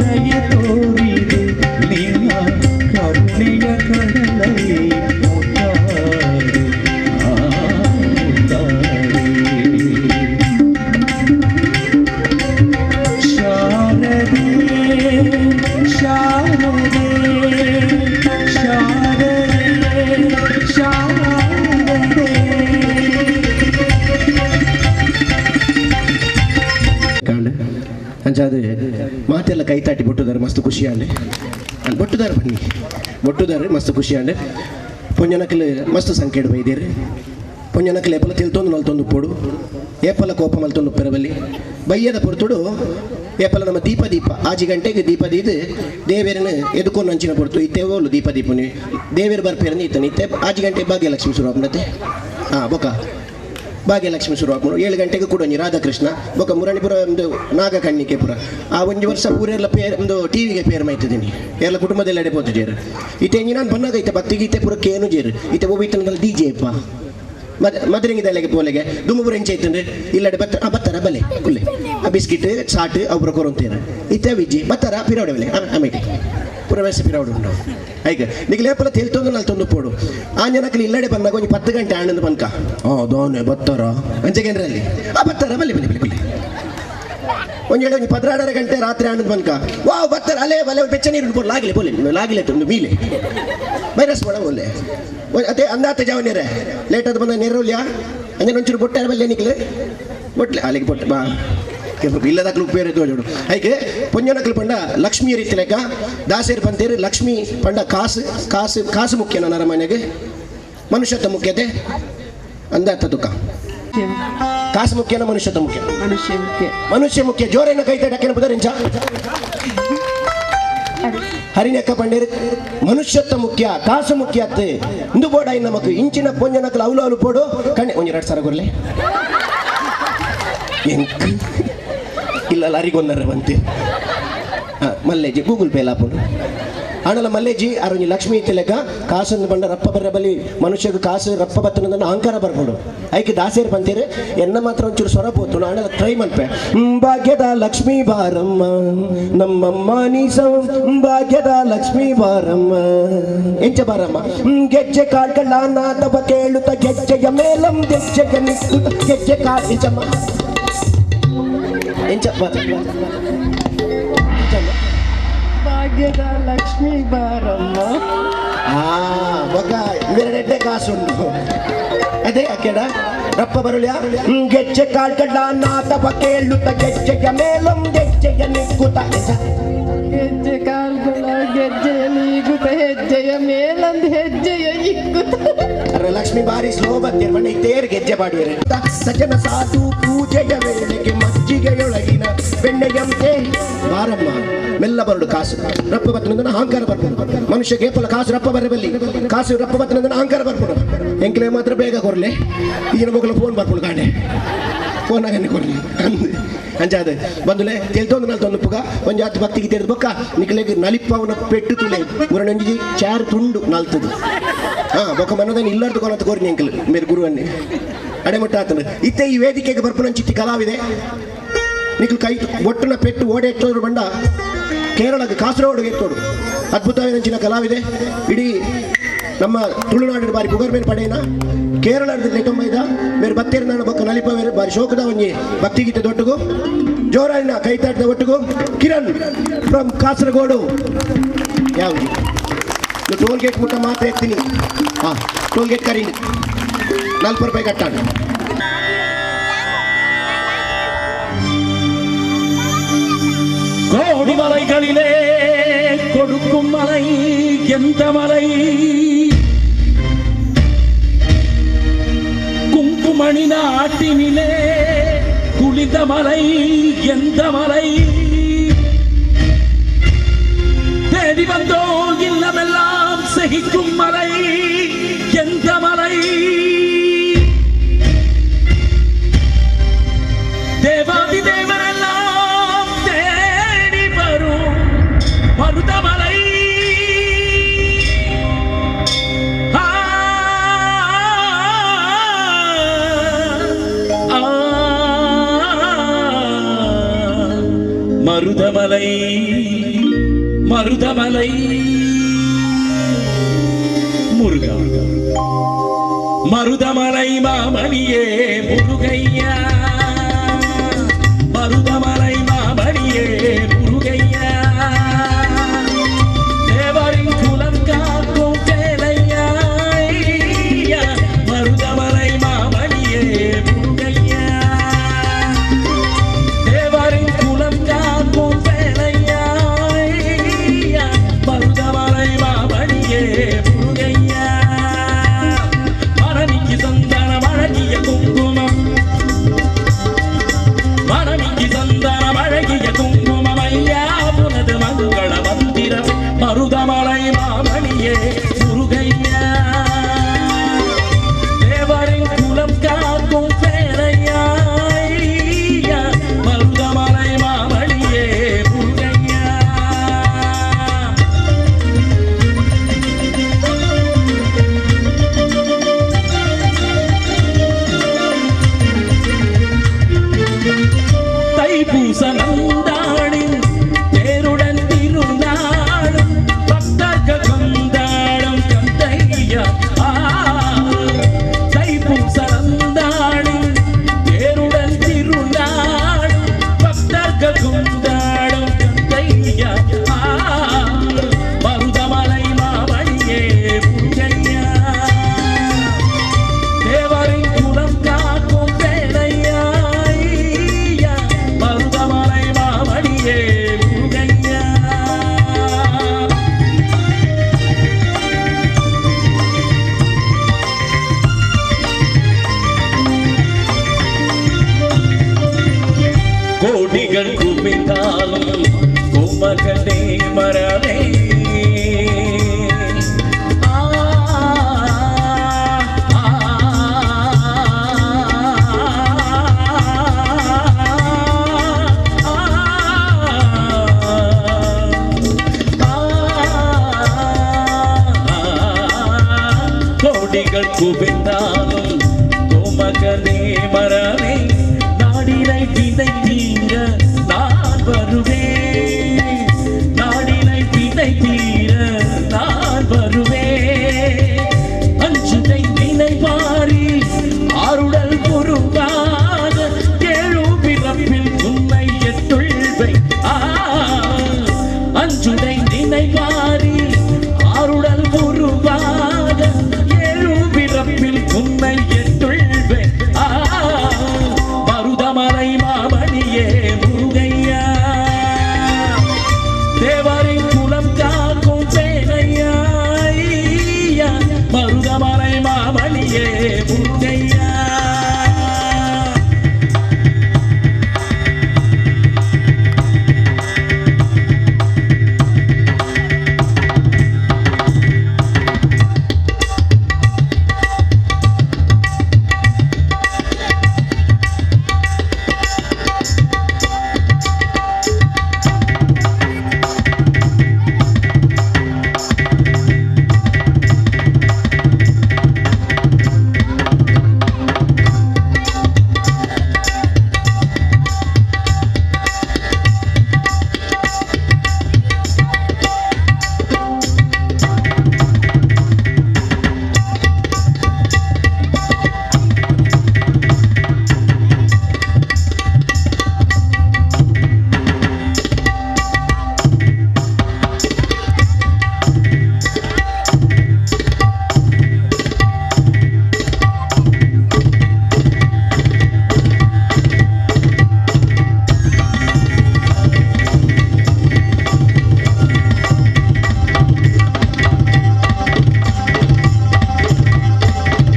ದಯ ತೋರಿದೆ, ನಿನ್ನ ಕರುಣೆಯ ಕಡಲಲ್ಲಿ ಮುತ್ತಾರೆ, ಆ ಮುತ್ತಾರೆ. ಶಾರದೆ ಶಾರದೆ ಶಾರದೆ ಶಾರದೆ. ಕಾಂಡ ಅಂಚಾದ ಮಾತೆಲ್ಲ ಕೈ ತಾಟಿ ಬೊಟ್ಟುದಾರೆ ಮಸ್ತ್ ಖುಷಿ ಆಂಡೆ. ಬೊಟ್ಟುದಾರೆ ಬನ್ನಿ, ಬೊಟ್ಟುದಾರೆ ಮಸ್ತ್ ಖುಷಿ ಆಂಡೆ. ಪೊಂಜನಕಲ್ ಮಸ್ತ್ ಸಂಕೇಡ್ ಬೈದೇರಿ. ಪೊಂಜನಕಲ್ ಏಪಲ ತಿಳ್ತೊಂದು ನಲ್ತೊಂದು ಪೋಡು, ಏಪಲ ಕೋಪ ಮಲ್ತೊಂದು ಪೆರಬಲ್ಲಿ ಬಯ್ಯದ ಪೊರ್ತುಡು ಏಪಲ ನಮ್ಮ ದೀಪ ದೀಪ 5 ಗಂಟೆಗೆ ದೀಪ ದೀದು ದೇವೇರನ ಎದುಕೊಂಡು ಅಂಚಿನ ಪೊರ್ತು ಇತ್ತೆ ಓಲು ದೀಪ ದೀಪನಿ ದೇವೇರು ಬರ್ಪೇರని ಇತ್ತನೆ ಇತ್ತೆ 5 ಗಂಟೆ ಭಾಗ್ಯಲಕ್ಷ್ಮಿ ಶುರು ಆಪುಂಡತೆ. ಹಾಂ ಬೊಕ ಭಾಗ್ಯಲಕ್ಷ್ಮಿ ಶುರು ಆಪುಂಡು 7 ಗಂಟೆಗೆ ಕೂಡೊಂಜಿ ರಾಧಾಕೃಷ್ಣ ಬೊಕ ಮುರಣಿಪುರ ಒಂದು ನಾಗಕಣ್ಣಿಕೆ ಪುರ ಆ ಒಂಜಿ ವರ್ಷ ಪೂರೆಲ್ಲ ಪೇರ್ ಒಂದು ಟಿವಿಗೆ ಪೇರ್ ಮೈತಿದ್ದೀನಿ ಎಲ್ಲ ಕುಟುಂಬದೆಲ್ಲ ಎಡೆ ಪೋತುಜೇರು ಇತ್ತೆ ನಾನು ಬನ್ನಾಗ ಇತ್ತೆ ಭಕ್ತಿಗೀತೆ ಪೂರ ಕೇನು ಜೇರು ಇತ್ತೆ ಒಬ್ಬ ಡಿ ಜೆ ಅಪ್ಪ ಮದ್ರಂಗಿದಲೆಗೆ ಪೋಲೆಗೆ ದುಮ್ಮಪುರ ಎಂಚ ಐತಂದ್ರೆ ಇಲ್ಲಡೆ ಬತ್ತ ಆ ಬತ್ತಾರ ಬಲೆ ಕುಲ್ಲೆ ಆ ಬಿಸ್ಕಿಟ್ ಸಾಟ್ ಅವು ಕೊರಂತೇನೆ ಇತ್ತೆ ವಿಜ್ಜಿ ಬತ್ತಾರ ಪಿರವಡೆ ಬಲೆ ಆಮೇಲೆ ಪುರ ವೆಸ ಪಿರವಡೆ ಉಂಟು ಐಕ ನಿಗ್ ಲೇಪಲ ತೇಲ್ತೊಂದು ನಲ್ತೊಂದು ಪೋಡು ಆ ಜನಕ್ಕಲ್ಲಿ ಇಲ್ಲಡೆ ಬಂದಾಗ ಒಂಜಿ 10 ಗಂಟೆ ಆಣಂದು ಬಂಕ ದೋನೆ ಬತ್ತಾರ ಅಂಚೆಗೇನ್ರೆ ಅಲ್ಲಿ ಆ ಬತ್ತಾರ ಬಲೆ ಬಲೆ ಬಲೆ ಬಲೆ ಒಂಜಿ ಒಂಜಿ 12 ಗಂಟೆ ರಾತ್ರಿ ಆಣಂದು ಬಂಕ ವಾವ್ ಬತ್ತಾರ ಅಲ್ಲೇ ಬಲೆ ಬೆಚ್ಚ ನೀರು ಪೋಡು ಲಾಗಿಲೆ ಪೋಲೆ ಲಾಗಿಲೆ ಒಂದು ಮೀಲೆ ವೈರಸ್ ಮಾಡ ಒಲ್ಲೆ ಅದೇ ಅಂದಾತ ಜಾವನೇರೆ ಲೇಟ್ ಆದ ಬಂದ ನೇರಲ್ಯಾ ಅಂದ್ರೆ ಒಂಚೂರು ಬೊಟ್ಟೆ ಬಲ್ಲೆ ನಿಕ್ಲೆ ಬೊಟ್ಲೆ ಅಲ್ಲಿಗೆ ಬೊಟ್ಟೆ ಬಾ ಇಲ್ಲದಾಕ್ಲು ಉಪ್ಪೇರೆ ತೋಜೋಡು ಐಕೆ ಪೊಂಜನಕ್ಲು ಪಂಡ ಲಕ್ಷ್ಮಿ ರೀತಿ ಲೆಕ್ಕ ದಾಸೇರು ಪಂತೇರು ಲಕ್ಷ್ಮಿ ಪಂಡ ಕಾಸು ಕಾಸು ಕಾಸು ಮುಖ್ಯ ನನ್ನ ಅರಮನೆಗೆ ಮನುಷ್ಯತ್ವ ಮುಖ್ಯತೆ ಅಂದಾತ ದುಃಖ ಕಾಸು ಮುಖ್ಯನ ಮನುಷ್ಯತ್ವ ಮುಖ್ಯ ಮನುಷ್ಯ ಮುಖ್ಯ ಮನುಷ್ಯ ಮುಖ್ಯ ಜೋರೇನ ಕೈ ತಡಕೇನ ಬುದರಿಂಚ ಹರಿನಕ್ಕ ಪಂಡೇರು ಮನುಷ್ಯತ್ವ ಮುಖ್ಯ ಕಾಸು ಮುಖ್ಯ ಅತ್ತೆ ಇಂದು ಬೋಡ ಇನ್ನ ಮಕ್ಕು ಇಂಚಿನ ಪೊಂಜನಕ್ಲು ಅವಲು ಅವಲು ಪೋಡು ಕಣ್ಣೆ ಒಂಜಿ 2 ಸಾವಿರ ಕೊರ್ಲೆ ಎಂಕ್ ಇಲ್ಲ ಲಾರಿಗೊಂದರ ಬಂತೆ ಮಲ್ಲೇಜಿ ಗೂಗಲ್ ಪೇ ಲಾಪುಂಡು ಆಣಲ ಮಲ್ಲೇಜಿ ಅರೊಂಜಿ ಲಕ್ಷ್ಮೀ ಇತ್ತಿಲೆಕ್ಕ ಕಾಸನ್ನು ಬಂಡ ರಪ್ಪ ಬರ್ರ ಬಲಿ ಮನುಷ್ಯಗೆ ಕಾಸು ರಪ್ಪ ಬತ್ತನ ಅಹಂಕಾರ ಬರ್ಕೊಂಡು ಐಕೆ ದಾಸೇರು ಬಂತೀರಿ ಎನ್ನ ಮಾತ್ರ ಒಂಚೂರು ಸ್ವರ ಪೋತು ಆಣಲ ಟ್ರೈ ಮಲ್ಪೆ ಭಾಗ್ಯದ ಲಕ್ಷ್ಮೀ ಬಾರಮ್ಮ ನಮ್ಮಮ್ಮ ನೀಸಂ ಭಾಗ್ಯದ ಲಕ್ಷ್ಮೀ ಬಾರಮ್ಮ ಎಂಚ ಬಾರಮ್ಮ ಗೆಜ್ಜೆ ಕಾಳ್ಗಳ ನಾದವ ಕೇಳುತ್ತ ಗೆಜ್ಜೆಯ ಮೇಲಂ ಗೆಜ್ಜೆಯ ನಿಕ್ಕುತ್ತ ಗೆಜ್ಜೆ ಕಾಳ್ ಎಂಚಮ್ಮ ಎಂಚ ಭಾಗ್ಯದ ಲಕ್ಷ್ಮೀ ಬಾರಮ್ಮ ఒక ಇವೆರಡೆಡ್ಡೆ ಕಾಸುಂಡು ಅದೇ ಅಕ್ಕೆಡ ರಪ್ಪ ಬರುಳ್ಯಾ ಗೆಜ್ಜೆ ಕಾಳ್ಗಡ ನಾದವ ಕೇಳುತ್ತ ಗೆಜ್ಜೆಯ ಮೇಲಂ ಗೆಜ್ಜೆಯ ನಿಕ್ಕುತ್ತ ಗೆಜ್ಜೆ ಕಾಲ್ಗಳ ಗೆಜ್ಜೆಯ ನೀಗುತ್ತ ಹೆಜ್ಜೆಯ ಮೇಲೊಂದು ಹೆಜ್ಜೆಯ ಇಕ್ಕುತ್ತ ಅರೆ ಲಕ್ಷ್ಮೀ ಬಾರಿ ಸ್ಲೋ ಬರ್ತೀರ ಬಣ್ಣ ಇತ್ತೇರು ಗೆಜ್ಜೆ ಬಾಡುವೆರೆ ಸಜ್ಜನ ಸಾಧು ಪೂಜೆಯ ವೇಳೆಗೆ ಮಜ್ಜಿಗೆಯೊಳಗಿನ ಬೆಣ್ಣೆಯಂತೆ ಬಾರಮ್ಮ ಮೆಲ್ಲ ಬರಡು ಕಾಸು ರಪ್ಪ ಬತ್ತನಂದನ ಅಹಂಕಾರ ಬರ್ಬೋದು ಮನುಷ್ಯ ಕೇಪಲ ಕಾಸು ರಪ್ಪ ಬರಬಲ್ಲಿ ಕಾಸು ರಪ್ಪ ಬತ್ತನಂದನ ಅಹಂಕಾರ ಬರ್ಬೋದು ಎಂಕ್ಲೆ ಮಾತ್ರ ಬೇಗ ಕೊರ್ಲೆ ಈಗಿನ ಮಕ್ಕಳು ಫೋನ್ ಬರ್ಬೋದು ಕಾಣೆ ಫೋನ್ ಆಗನೆ ಕೊರ್ಲಿ ಅಂಚಾದ ಬಂದುಲೆ ತೆಲ್ತೊಂದು ನಲ್ತೊಂದು ಪುಗ ಒಂಜಿ ಹತ್ತು ಭಕ್ತಿಗೆ ತೆರೆದು ಬೊಕ್ಕ ನಿಕ್ಲೆಗ್ ನಲಿಪ್ಪವನ ಪೆಟ್ಟು ತುಲೆ ಮುರಣಂಜಿ ಚಾರ್ ತುಂಡು ನಲ್ತದು ಹಾ ಬೊಕ್ಕ ಮನದನ್ನು ಇಲ್ಲಾರ್ದು ಕೊನತ ಕೋರಿನಿ ಅಂಕಲ್ ಮೇರೆ ಗುರುವನ್ನೇ ಅಡೆಮಟ್ಟ ಆತನು ಇತ್ತೆ ಈ ವೇದಿಕೆಗೆ ಬರ್ಪುನಂಚಿತ್ತಿ ಕಲಾವಿದೆ ನಿಕ್ಲು ಕೈ ಒಟ್ಟುನ ಪೆಟ್ಟು ಓಡೆಟ್ಟೋರು ಬಂಡ ಕೇರಳಕ್ಕೆ ಕಾಸರಗೋಡು ಎತ್ತೋಡು ಅದ್ಭುತವಾದ ಕಲಾವಿದೆ ಇಡೀ ನಮ್ಮ ತುಳುನಾಡಿನ ಬಾರಿ ಪುಗರ್ಮೇಲೆ ಪಡೆಯನ ಕೇರಳದ ಲೆಟೊಂಬೈದ ಮೇರೆ ಬತ್ತೇರಿನ ಬೊಕ್ಕ ನಲಿಪ ಮೇರೆ ಬಾರಿ ಶೋಕದ ಒಂಜಿ ಭಕ್ತಿಗೀತೆ ದೊಟ್ಟುಗು ಜೋರಾಯಿನ ಕೈತಾಟದ ಒಟ್ಟುಗು ಕಿರಣ್ ಫ್ರಮ್ ಕಾಸರಗೋಡು. ಯಾವುದು ಟೋಲ್ ಗೇಟ್ ಮುಟ್ಟ ಮಾತ್ರ ಎತ್ತೀನಿ. ಹಾಂ ಟೋಲ್ ಗೇಟ್ ಕರೀನಿ 40 ರೂಪಾಯಿ ಕಟ್ಟಾಣ. கோடி மலைகளிலே கொடுக்கும் மலை எந்த மலை குங்குமணி நாட்டினிலே குளிந்த மலை எந்த மலை தேடி வந்தோ இல்லமெல்லாம் செகிக்கும் மலை எந்த மலை தேவாதி தேவரெல்லாம் தேடி வரும் மருதமலை. மருதமலை மருதமலை முருகா மருதமலை மாமணியே முருகையா மருதமலை மாமணியே முருகையா தேவரின் குலம் காக்கும் வேலையா மருதமலை மாமணியே முருகையா தேவரின் குலம் காக்கும் வேலையா மருதமலை மாமணியே முருகையா மரணிக்கு சந்தனம் அழகிய குங்குமம் குவிந்தாலும் கோமகனே மரமே நாடினை வினை தீர நான் வருவேன் நாடினை வினை தீர நான் வருவேன் அஞ்சுதை நினைவாரி ஆருடல் பொருவாக ஏழு பிறப்பில் உன்னை எட்டுள்வை அஞ்சுதை நினைவாரி ஆருடல் உருவாக ஏழு பிறப்பில் உன்னை எட்டுள்வை மருதமலை மாமணியே முருகையா தேவரின் குலம் காக்கும் சேனையா மருதமலை மாமணியே முருகையா.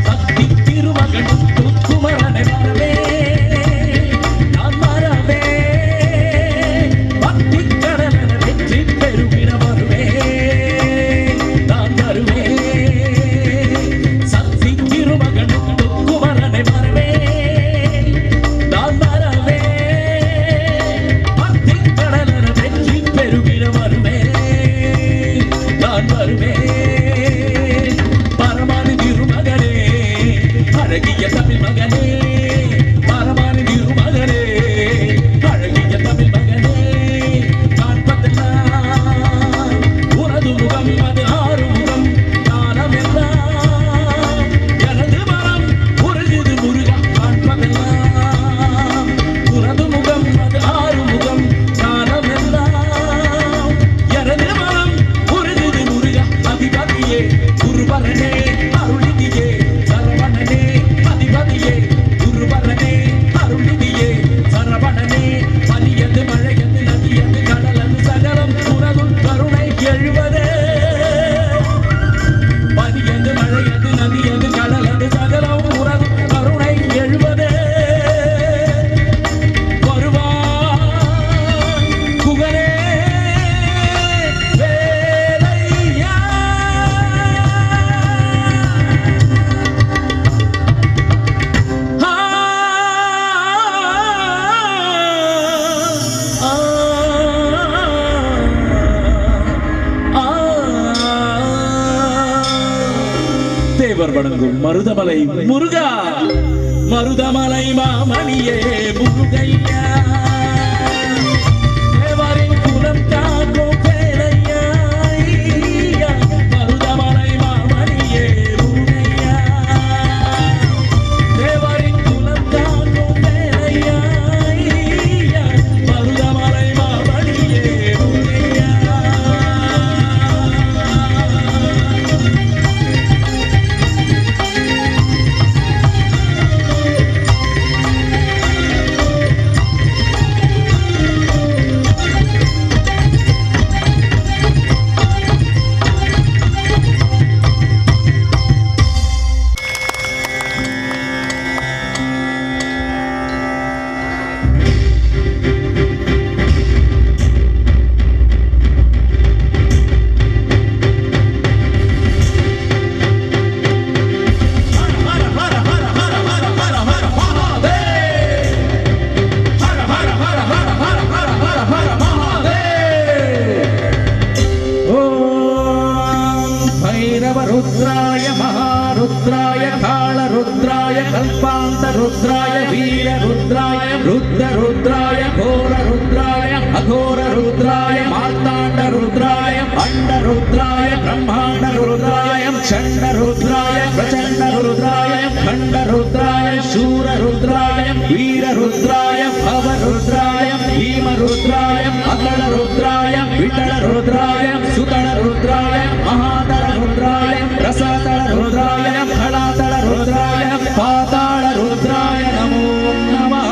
சக்தி திருமகன் குமரனை வரவே நான் மறவே பக்தி கடலன வெற்றி பெறுகிற வருவே நான் வருவே சக்தி திருமகன் குமரனை வரவே நான் மறவே பக்தி கடலன வெற்றி பெறுகிற வருவே நான் வருவே பரமானு திருமகனே அழகிய தமிழ் மகனே பரமானு திருமகனே அழகிய தமிழ் மகனே காண்பதெல்லாம் உனது முகம் அது ஆறு முகம் காலமெல்லாம் எனது மனம் உருகுது முருகா காண்பதெல்லாம் உனது முகம் அது ஆறு முகம் காலமெல்லாம் எனது மனம் உருகுது முருகா அதிபதியே குருபரனே அருள்நிதியே சரவணனே அதிபதியே குருபரனே அருள்நிதியே சரவணனே பனியது மழையது நதியது கடலது சகலம் உனதுள் கருணை எழுவதே பனியது மழையது நதியது கடலது சகலம் உனது கருணை எழுவதே வருவான் குகனே வேலையா. ஆ, ஆ, ஆ. தேவர் வணங்கும் மருதமலை முருகா மருதமலை மாமணியே முருகையா தேவரின் குலம் காக்கும் வேலையா ஐயா. மருதமலை மாமணியே முருகையா தேவரின் குலம் காக்கும் வேலையா ஐயா. மருதமலை மாமணியே முருகையா. ஆ Chanda रुद्राय ब्रह्मांड रुद्राय चंड रुद्राय प्रचंड रुद्राय खंड रुद्राय शूर रुद्राय वीर रुद्राय भव रुद्राय भीम रुद्राय अतल रुद्राय वितल रुद्राय सुतल रुद्राय महातल रुद्राय रसातल रुद्राय खलातल रुद्राय पाताल रुद्राय नमो नमः।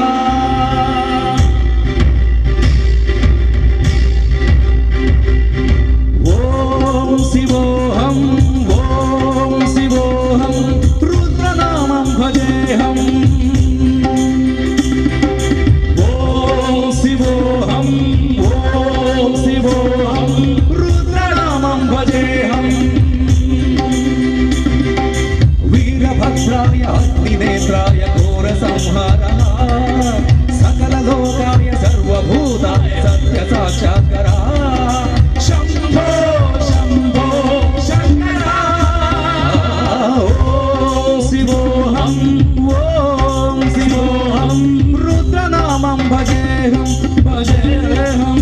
ओम शिवोऽहं ओम शिवोऽहं रुद्रनामं भजेऽहम्। ओम शिवोऽहं ओम शिवोऽहं रुद्रनामं भजेऽहम्। वीरभद्राय अग्निनेत्राय घोरसंहारः सकललोकाय सर्वभूताय सत्यसाक्षात्करा शंभो शंभो शंकरा। ओम शिवोऽहं ओम शिवोऽहं रुद्रनामं भजेऽहं भजेऽहम्।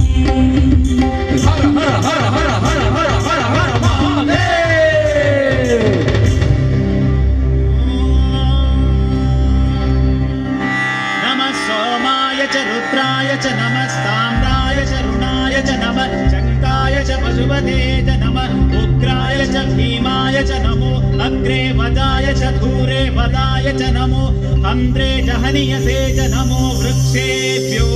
हर हर हर हर हर हर हर हर महादेव। नमः सोमाय च रुद्राय च नमस्ताम्राय च रुणाय च नमः शङ्काय च पशुपते च नमः उग्राय च भीमाय च नमो अग्रे वदाय च धूरे वदाय च नमो हन्द्रे च हनियसे च नमो वृक्षेभ्यो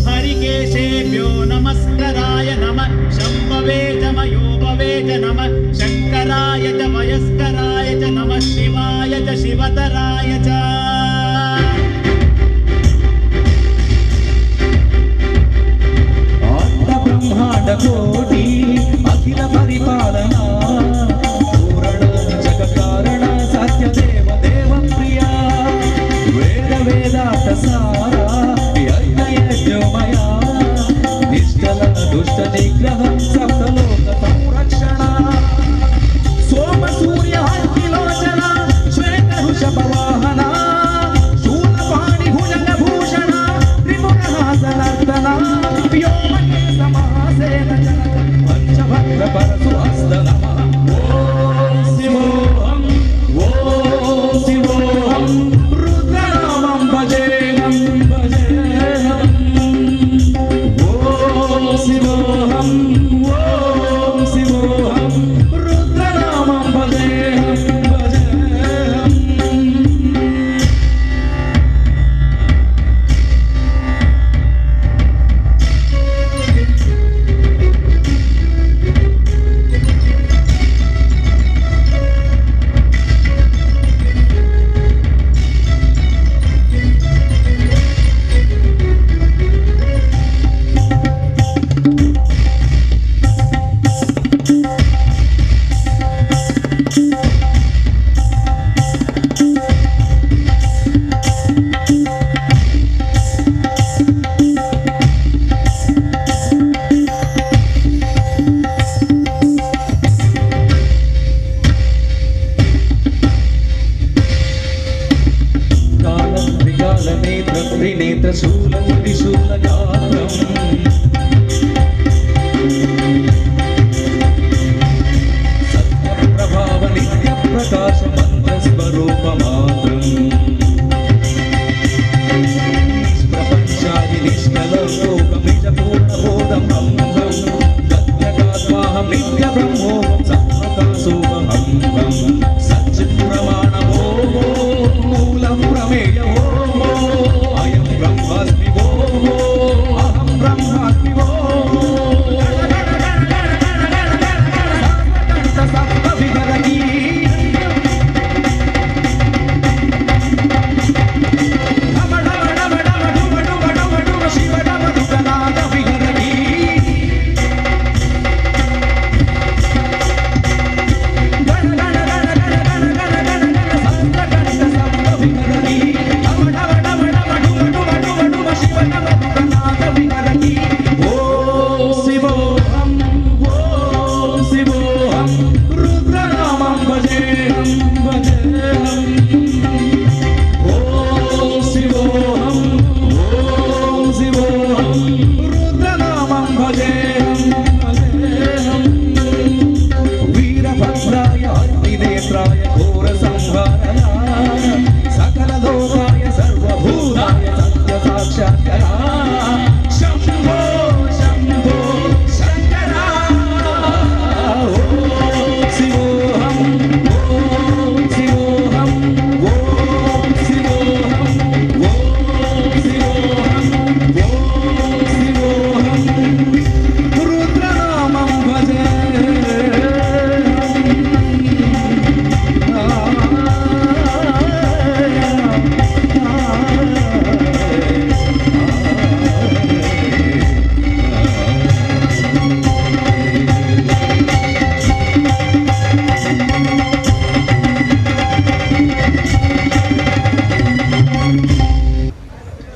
हरिकेशेभ्यो नमस्कराय नमः शम्भवे च मयोभवे च नमः शङ्कराय च वयस्कराय च नमः शिवाय च शिवतराय च। ब्रह्मांड कोटि अखिल परिपालना पूरण जगकारण सत्य देव देव प्रिया वेद वेदांत सारा यज्ञ यज्ञमया निश्चल दुष्ट निग्रह सप्तलोक संरक्षण सोम सूर्य अग्निलोचन श्वेत वृषभ वाहन शूलपाणि भुजंग भूषण त्रिपुरहासनर्तन व्योमकेश महासेन जनक पंचभद्र परशुहस्त नमः। ओम शिवोऽहं ओम शिवोऽहं रुद्रनामं भजेऽहं भजेऽहम्। ओम शिवोऽहं ओम शिवोऽहं रुद्रनामं भजेऽहं भजेऽहम्।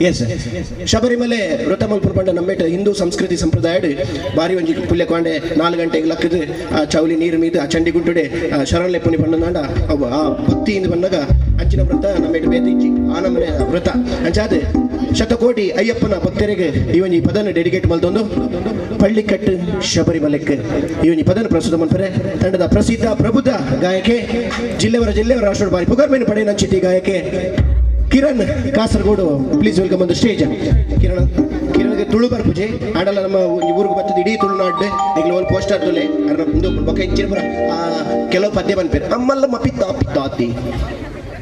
ಎಸ್ ಶಬರಿಮಲೆ ವ್ರತ ಮಲ್ಪುನ ಪಂಡ ನಮ್ಮೇಟ ಹಿಂದೂ ಸಂಸ್ಕೃತಿ ಸಂಪ್ರದಾಯ ಬಾರಿ ಒಂಜಿ ಪುಲ್ಯ ಕಾಂಡೆ 4 ಗಂಟೆಗೆ ಲಕ್ಕದು ಆ ಚೌಲಿ ನೀರು ಮೀದು ಆ ಚಂಡಿ ಗುಂಟುಡೆ ಶರಣ ಪುನಿ ಪಂಡನಾಂಡ ಅವು ಆ ಭಕ್ತಿಯಿಂದ ಬಂದಾಗ ಅಂಚಿನ ವ್ರತ ನಮ್ಮೇಟ ಬೇತಿಜ್ಜಿ ಆ ನಮ್ಮನೆ ವ್ರತ ಅಂಚಾದ ಶತಕೋಟಿ ಅಯ್ಯಪ್ಪನ ಭಕ್ತರಿಗೆ ಈ ಒಂಜಿ ಪದನ ಡೆಡಿಕೇಟ್ ಮಲ್ತೊಂದು ಪಳ್ಳಿಕಟ್ಟು ಶಬರಿಮಲೆಕ್ ಈ ಒಂಜಿ ಪದನ ಪ್ರಸ್ತುತ ಮನ್ಪರೆ ತಂಡದ ಪ್ರಸಿದ್ಧ ಪ್ರಬುದ್ಧ ಗಾಯಕೆ ಜಿಲ್ಲೆಯವರ ಜಿಲ್ಲೆಯವರ ರಾಷ್ಟ್ರ ಬಾರಿ ಪುಗರ್ಮೇನು ಪಡೆಯನಂಚಿತಿ ಗಾಯಕೆ Kiran Kasaragod please welcome on the stage. Kiran ಕಿರಣಗೆ Tulu ಬರ್ಪುಜೆ ಆಡಲ್ಲ ನಮ್ಮ ಊರಿಗೆ ಬರ್ತದೆ ಇಡೀ ತುಳುನಾಡು ಈಗಲೂ ಒಂದು ಪೋಸ್ಟರ್ ತುಲೆ ಒಂದು ಬೊಕ್ಕ ಇಂಚಿನ ಪುರ ಕೆಲವು ಪದ್ಯ ಬನ್ಪೇರು ಅಮ್ಮಲ್ಲ ಪಿತ್ತ ಪಿತ್ತ ಅತ್ತಿ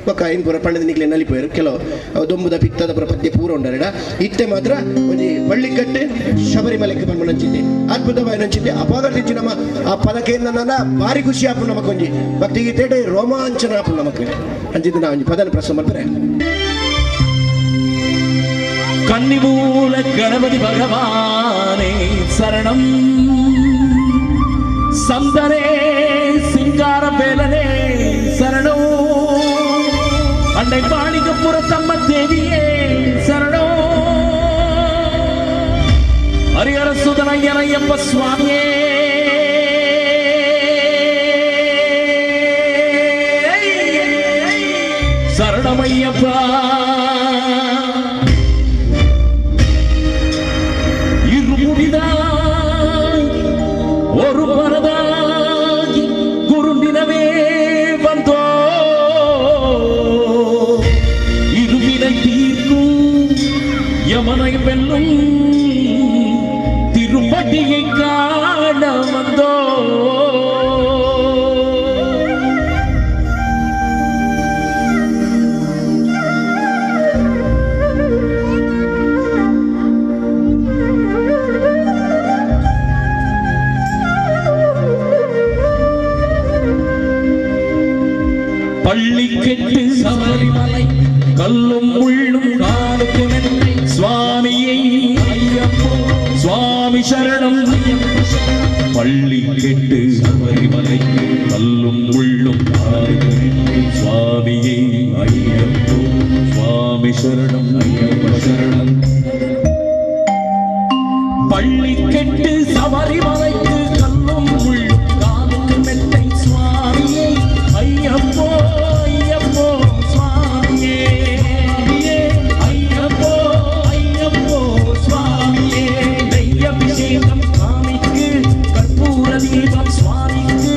ಬೊಕ್ಕ ಇನ್ ಪೂರ ಪಂಡದ ನಿಗ್ಲೆ ನಲಿಪೋಯರು ಕೆಲವು ದೊಂಬುದ ಪಿತ್ತದ ಪುರ ಪದ್ಯ ಪೂರ ಉಂಡರೆಡ ಇತ್ತೆ ಮಾತ್ರ ಒಂಜಿ ಪಳ್ಳಿಕಟ್ಟೆ ಶಬರಿಮಲೆಕ್ಕೆ ಬಂದು ನಂಚಿದ್ದೆ ಅದ್ಭುತವಾಗಿ ನಂಚಿದ್ದೆ ಅಪಾಗರ್ತಿಂಚಿ ನಮ್ಮ ಆ ಪದಕ್ಕೆ ನನ್ನ ಭಾರಿ ಖುಷಿ ಆಪು ನಮಕ್ ಒಂಜಿ ಭಕ್ತಿಗೀತೆ ರೋಮಾಂಚನ ಆಪು ನಮಕ್ ಅಂಚಿದ್ದು ನಾ ಒಂಜಿ ಪದನ ಪ್ರಶ್ನೆ ಮಾಡ್ತಾರೆ. கன்னிமூல கணபதி பகவானே சரணம், சந்தனே சிங்கார வேலனே சரணம், அன்னை மாணிக்கபுரத்தம்ம தேவியே சரணம், ஹரிஹர சுதனையனையப்ப சுவாமியே சரணமையப்பா. ஒரு மனதாகி குறுண்டினவே வந்தோ இருவினை தீர்க்கும் யமனை வெல்லும் திருப்பட்டியை காண வந்தோ. பள்ளிக்கெட்டு சபரிமலை கல்லும் முள்ளும் காலுக்கு மெத்தை சுவாமியை ஐயப்போ சுவாமி சரணம். பள்ளிக்கெட்டு சபரிமலை கல்லும் முள்ளும் காலுக்கு மெத்தை சுவாமியை ஐயப்போ சுவாமி சரணம் ஐயப்ப சரணம். பள்ளிக்கெட்டு சபரிமலைக்கு கல்லும் முள்ளும் காலுக்கு மெத்தை சுவாமியை ஐயப்போ ஐயப்போ சுவாமியே ஐயப்போ ஐயப்போ சுவாமியே. நெய்யபிஷேகம் சுவாமிக்கு கற்பூர தீபம் சுவாமிக்கு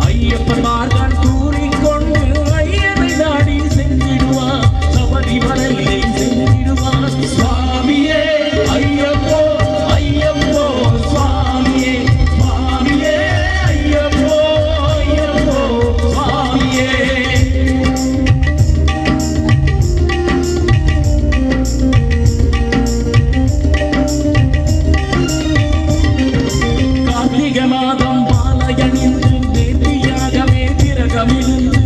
ஐயப்பன் மார்கான் கூறிக்கொண்டு ஐயனை நாடி சென்றிடுவான் சபரிமலையை சென்றிடுவான் சுவாமியே ஐயப்போ ஐயப்போ சுவாமியே சுவாமியே ஐயப்போ ஐயப்போ சுவாமியே. கார்த்திகை மாதம் மாலையணிந்து நேர்த்தியாகவே திரகமிழுந்து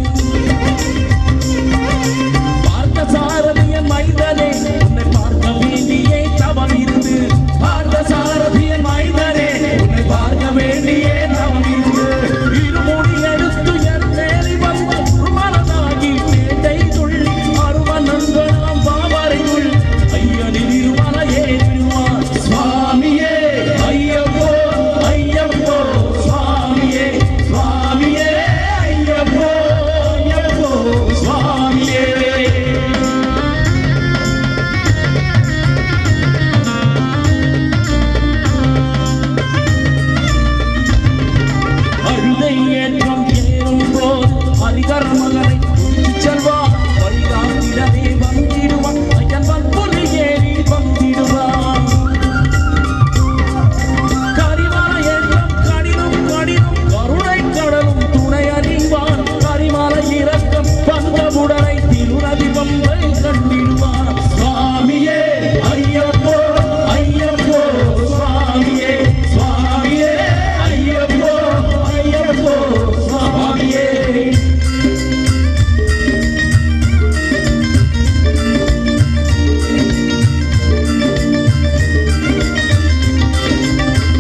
பார்த்த சாரதியன் மைந்தனே உன்னை பார்க்க வேண்டியே தவம் இருந்து பார்த்த சாரதியன் மைந்தனே உன்னை பார்க்க வேண்டியே தவம் இருந்து இருமுடி எடுத்து என் மேலி வந்து மனதாகி பேட்டை துள்ளி அருவன் நண்பனாம் பாவரைக்குள் ஐயனில் இருமலையே விடுவான் சுவாமியே ஐயப்போ ஐயப்போ சுவாமியே சுவாமியே ஐயப்போ ஐயப்போ சுவாமியே. அழுதை ஏற்றம் ஏறும் போது ஹரிகர் மகனை செல்வார் வழிகாட்டிடவே வந்திடுவான் ஐயன் வன்புலி ஏறி வந்திடுவான். கரிமல ஏற்றம் கடினும் கடினும் கருணை கடலும் துணை அறிவான் கரிமல இறக்கம் வந்தவுடனை திருநதி பம்பை கண்டிடுவான் சுவாமியே ஐயப்போ ஐயப்போ சுவாமியே சுவாமியே ஐயப்போ ஐயப்போ சுவாமியே.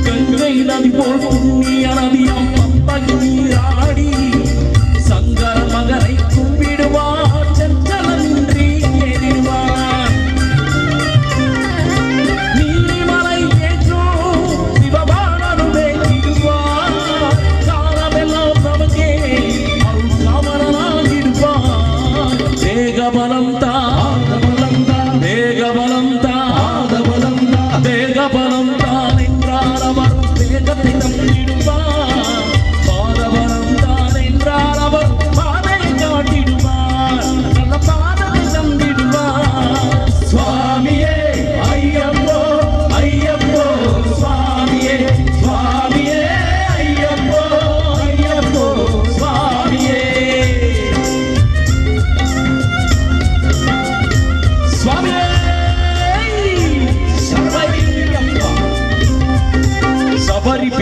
கங்கை நதி போல் புண்ணிய நதியாம் பம்பை நீராடி சங்கர மகனை கும்பிடுவார் சஞ்சலன்றி ஏறிடுவார்.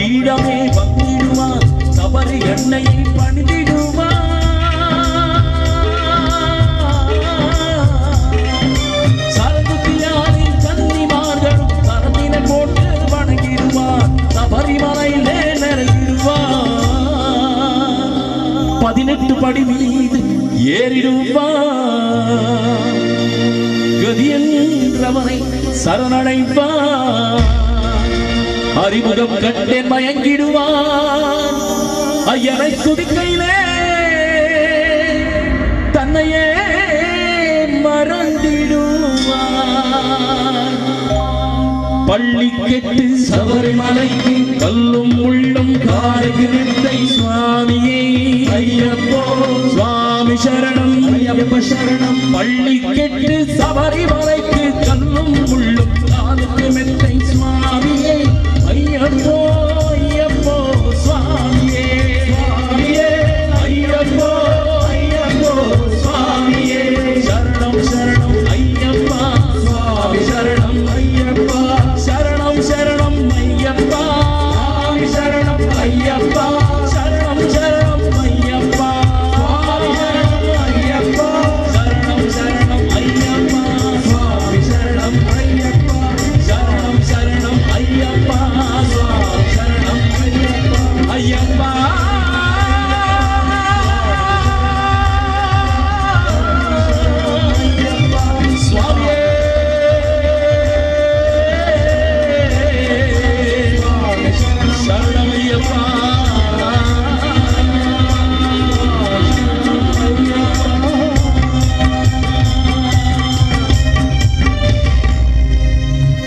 பீடமே வந்திடுவார் சபரி எண்ணெயை பணிந்திடுவார் சரதுத்தியாரின் கன்னிமார்களும் சரத்தினை போட்டு வணங்கிடுவார் சபரிமலையிலே நிறையிடுவார் 18 படி மீது ஏறிடுவார் கதி என்றவனை சரணடைவார் அறிமுகம் கண்டேன் மயங்கிடுவார் ஐயனை துதிக்கையிலே தன்னையே மறந்திடுவார் பள்ளி கெட்டு சபரிமலைக்கு கல்லும் முள்ளும் காருக்கு நித்தை சுவாமியே ஐயப்போ சுவாமி சரணம் ஐயப்ப சரணம் பள்ளி கெட்டு சபரிமலைக்கு கல்லும் முள்ளும் காலுக்கு மெத்தை சுவாமியே ஐயப்போ ஐயப்போ சுவாமியே சுவாமியே ஐயப்போ ஐயப்போ சுவாமியே சரணம் சரணம் ஐயப்பா சுவாமி சரணம் ஐயப்பா சரணம் சரணம் ஐயப்பா சுவாமி சரணம் ஐயப்பா சரணம் சரணம் ஐயப்பா சுவாமி சரணம் ஐயப்பா சரணம் சரணம் ஐயப்பா சுவாமி சரணம் ஐயப்பா சரணம் சரணம் ஐயப்பா சுவாமி சரணம் ஐயப்பா ஐயப்பா சுவாமியே சரணமையப்பா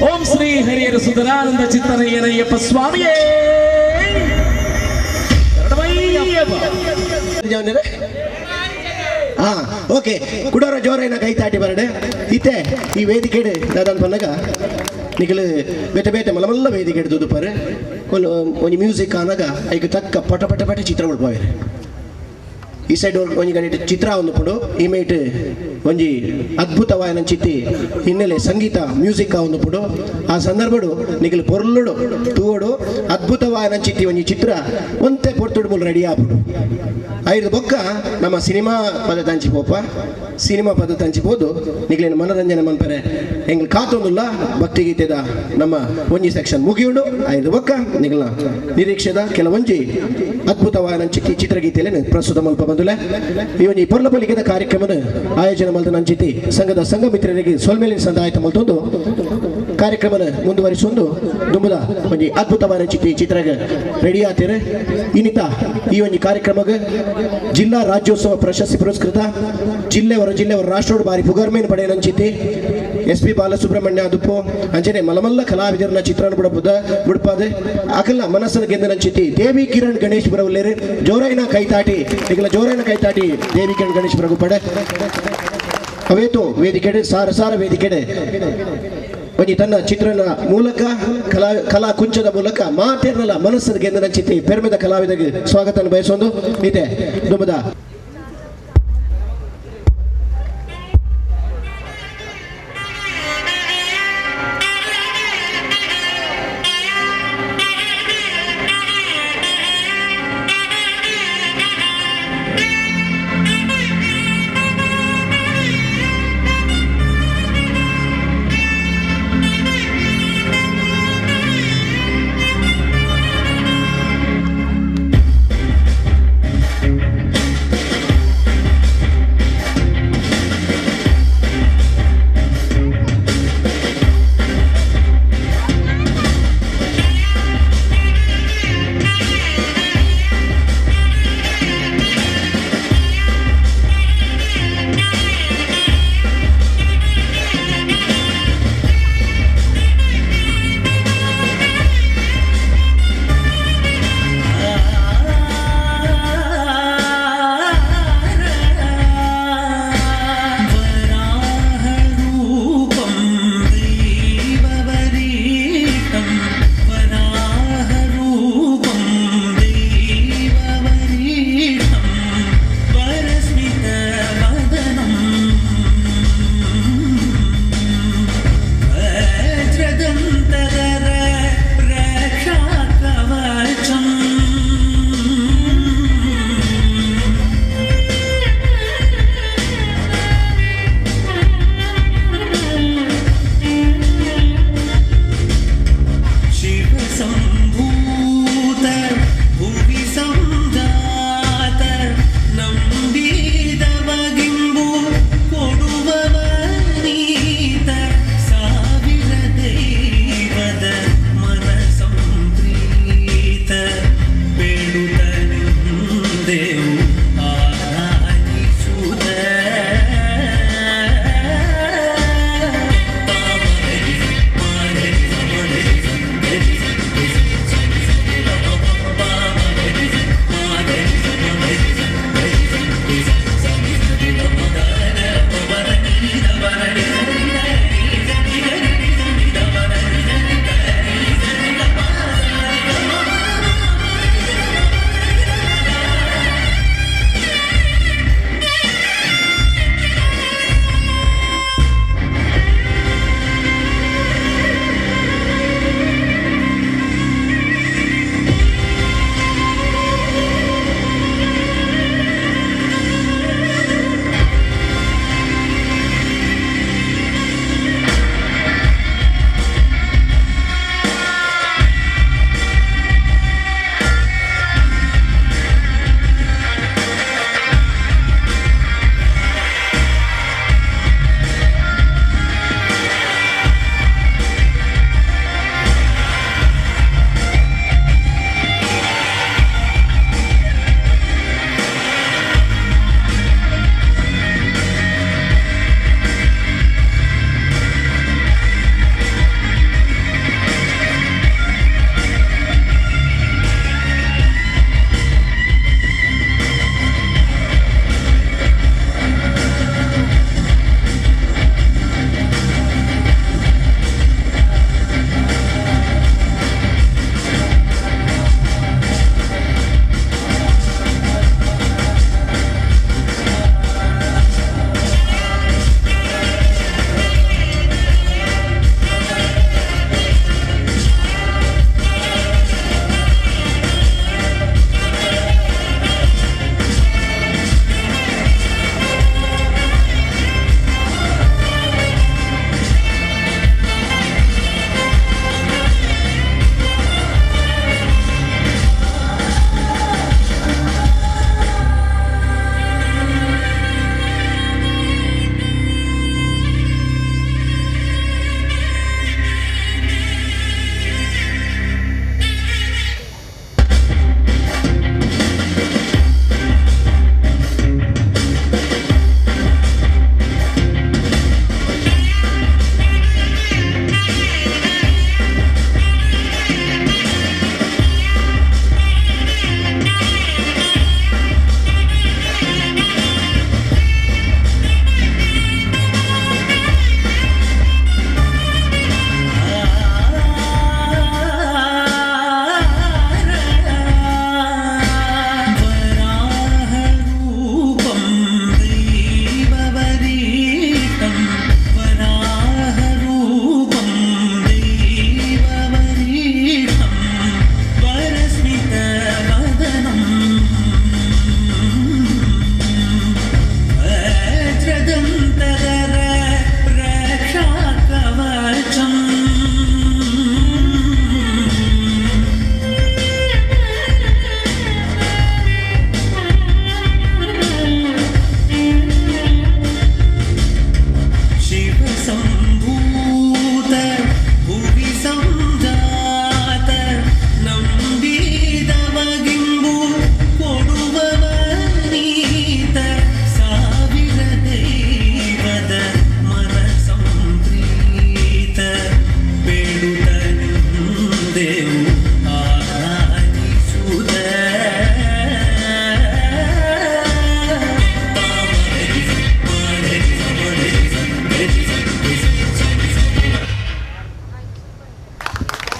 ஓம் ஸ்ரீ ஹரியர சுதரானந்த சித்தனையனையப்ப சுவாமியே சரணமையப்பா. ಹಾ ಓಕೆ ಕುಡೋರ ಜೋರೈನ ಕೈ ತಾಟಿ ಬರಡೆ ಇತ್ತೆ ಈ ವೇದಿಕೆಡ್ ದಾದಾನ್ ಪನ್ನಗ ನಿಕಲು ಬೇತೆ ಬೇತೆ ಮಲ್ಲ ಮಲ್ಲ ವೇದಿಕೆಡ್ ದುದುಪಾರು ಕೊಲ್ ಒಂಜಿ ಮ್ಯೂಸಿಕ್ ಆನಗ ಐಕ್ ತಕ್ಕ ಪಟ ಪಟ ಪಟ ಚಿತ್ರ ಉಳ್ಪಾವೇರು ಈ ಸೈಡ್ ಒಂಜಿ ಗಣಿಟ್ ಚಿತ್ರ ಒಂದು ಪುಡು ಈ ಮೇಟ್ ಒಂಜಿ ಅದ್ಭುತವಾಯನ ಚಿತ್ತಿ ಹಿನ್ನೆಲೆ ಸಂಗೀತ ಮ್ಯೂಸಿಕ್ ಒಂದು ಪುಡು ಆ ಸಂದರ್ಭಡು ನಿಕಲು ಪೊರ್ಲುಡು ತೂವಡು ಅದ್ಭುತವಾಯನ ಚಿತ್ತಿ ಒಂಜಿ ಚಿತ್ರ ಒಂತೆ ಪೊರ್ತುಡು ಮೂಲ ರೆಡಿ ಆಪುಡು ಐದು ಬೊಕ್ಕ ನಮ್ಮ ಸಿನಿಮಾ ಪದ ತಂಚಿ ಪೋಪ ಸಿನಿಮಾ ಪದ ತಂಚಿಬೋದು ನಿಗ್ಲೇನು ಮನರಂಜನೆ ಮನ್ಪರೆ ಎಂಗ್ಲು ಕಾತೊಂದುಲ್ಲ ಭಕ್ತಿಗೀತೆದ ನಮ್ಮ ಒಂಜಿ ಸೆಕ್ಷನ್ ಮುಗಿಯುಂಡು. ಐದು ಬೊಕ್ಕ ನಿಗ್ಲ ನಿರೀಕ್ಷೆದ ಕೆಲವೊಂಜಿ ಅದ್ಭುತವಾದ ಚಿಕ್ಕಿ ಚಿತ್ರಗೀತೆಯನ್ನು ಪ್ರಸ್ತುತ ಮಲ್ಪ ಬಂದುಲೆ. ಈ ಒಂಜಿ ಪೊರ್ಲಪೊಲಿಕೆದ ಕಾರ್ಯಕ್ರಮದ ಆಯೋಜನೆ ಮಲ್ದ ನಂಚಿತಿ ಸಂಘದ ಸಂಘ ಮಿತ್ರರಿಗೆ ಸೊಲ್ಮೇಲಿನ ಸಂದಾಯತ ಮಲ್ತೊಂದು ಕಾರ್ಯಕ್ರಮನ ಮುಂದುವರಿಸೊಂದು ದುಂಬುದ ಒಂಜಿ ಅದ್ಭುತವಾದ ಚಿತ್ತಿ ಚಿತ್ರಗ ರೆಡಿ ಆತೀರ. ಇನ್ನಿತ ಈ ಒಂಜಿ ಕಾರ್ಯಕ್ರಮಕ್ಕೆ ಜಿಲ್ಲಾ ರಾಜ್ಯೋತ್ಸವ ಪ್ರಶಸ್ತಿ ಪುರಸ್ಕೃತ ಜಿಲ್ಲೆ ಹೊರ ಜಿಲ್ಲೆ ಹೊರ ರಾಷ್ಟ್ರೋಡ್ ಬಾರಿ ಪುಗರ್ಮೇನ್ ಪಡೆಯನಂಚಿತಿ ಎಸ್ ಪಿ ಬಾಲಸುಬ್ರಹ್ಮಣ್ಯ ಅದುಪು ಅಂಚನೆ ಮಲಮಲ್ಲ ಕಲಾವಿದರನ್ನ ಚಿತ್ರನ ಬಿಡಪುದ ಬಿಡ್ಪಾದೆ ಅಕಲ್ನ ಮನಸ್ಸನ್ನು ಗೆದ್ದನಂಚಿತಿ ದೇವಿ ಕಿರಣ್ ಗಣೇಶ್ ಬರವಲ್ಲೇರು ಜೋರೈನ ಕೈತಾಟಿ ಈಗಲ ಜೋರೈನ ಕೈತಾಟಿ ದೇವಿ ಕಿರಣ್ ಗಣೇಶ್ ಬರಗು ಪಡೆ ಅವೇತು ವೇದಿಕೆಡೆ ಸಾರ ಸಾರ ವೇದಿಕೆಡೆ ಒಂಜಿ ತನ್ನ ಚಿತ್ರನ ಮೂಲಕ ಕಲಾ ಕಲಾ ಕುಂಚದ ಮೂಲಕ ಮಾತೇರ್ನಲ್ಲ ಮನಸ್ಸನ್ನು ಗೆದ್ದನಂಚಿತಿ ಪೆರ್ಮೆದ ಕಲಾವಿದಗೆ ಸ್ವಾಗತ ಬಯಸೊಂದು ಇದೆ ದುಂಬದ Thank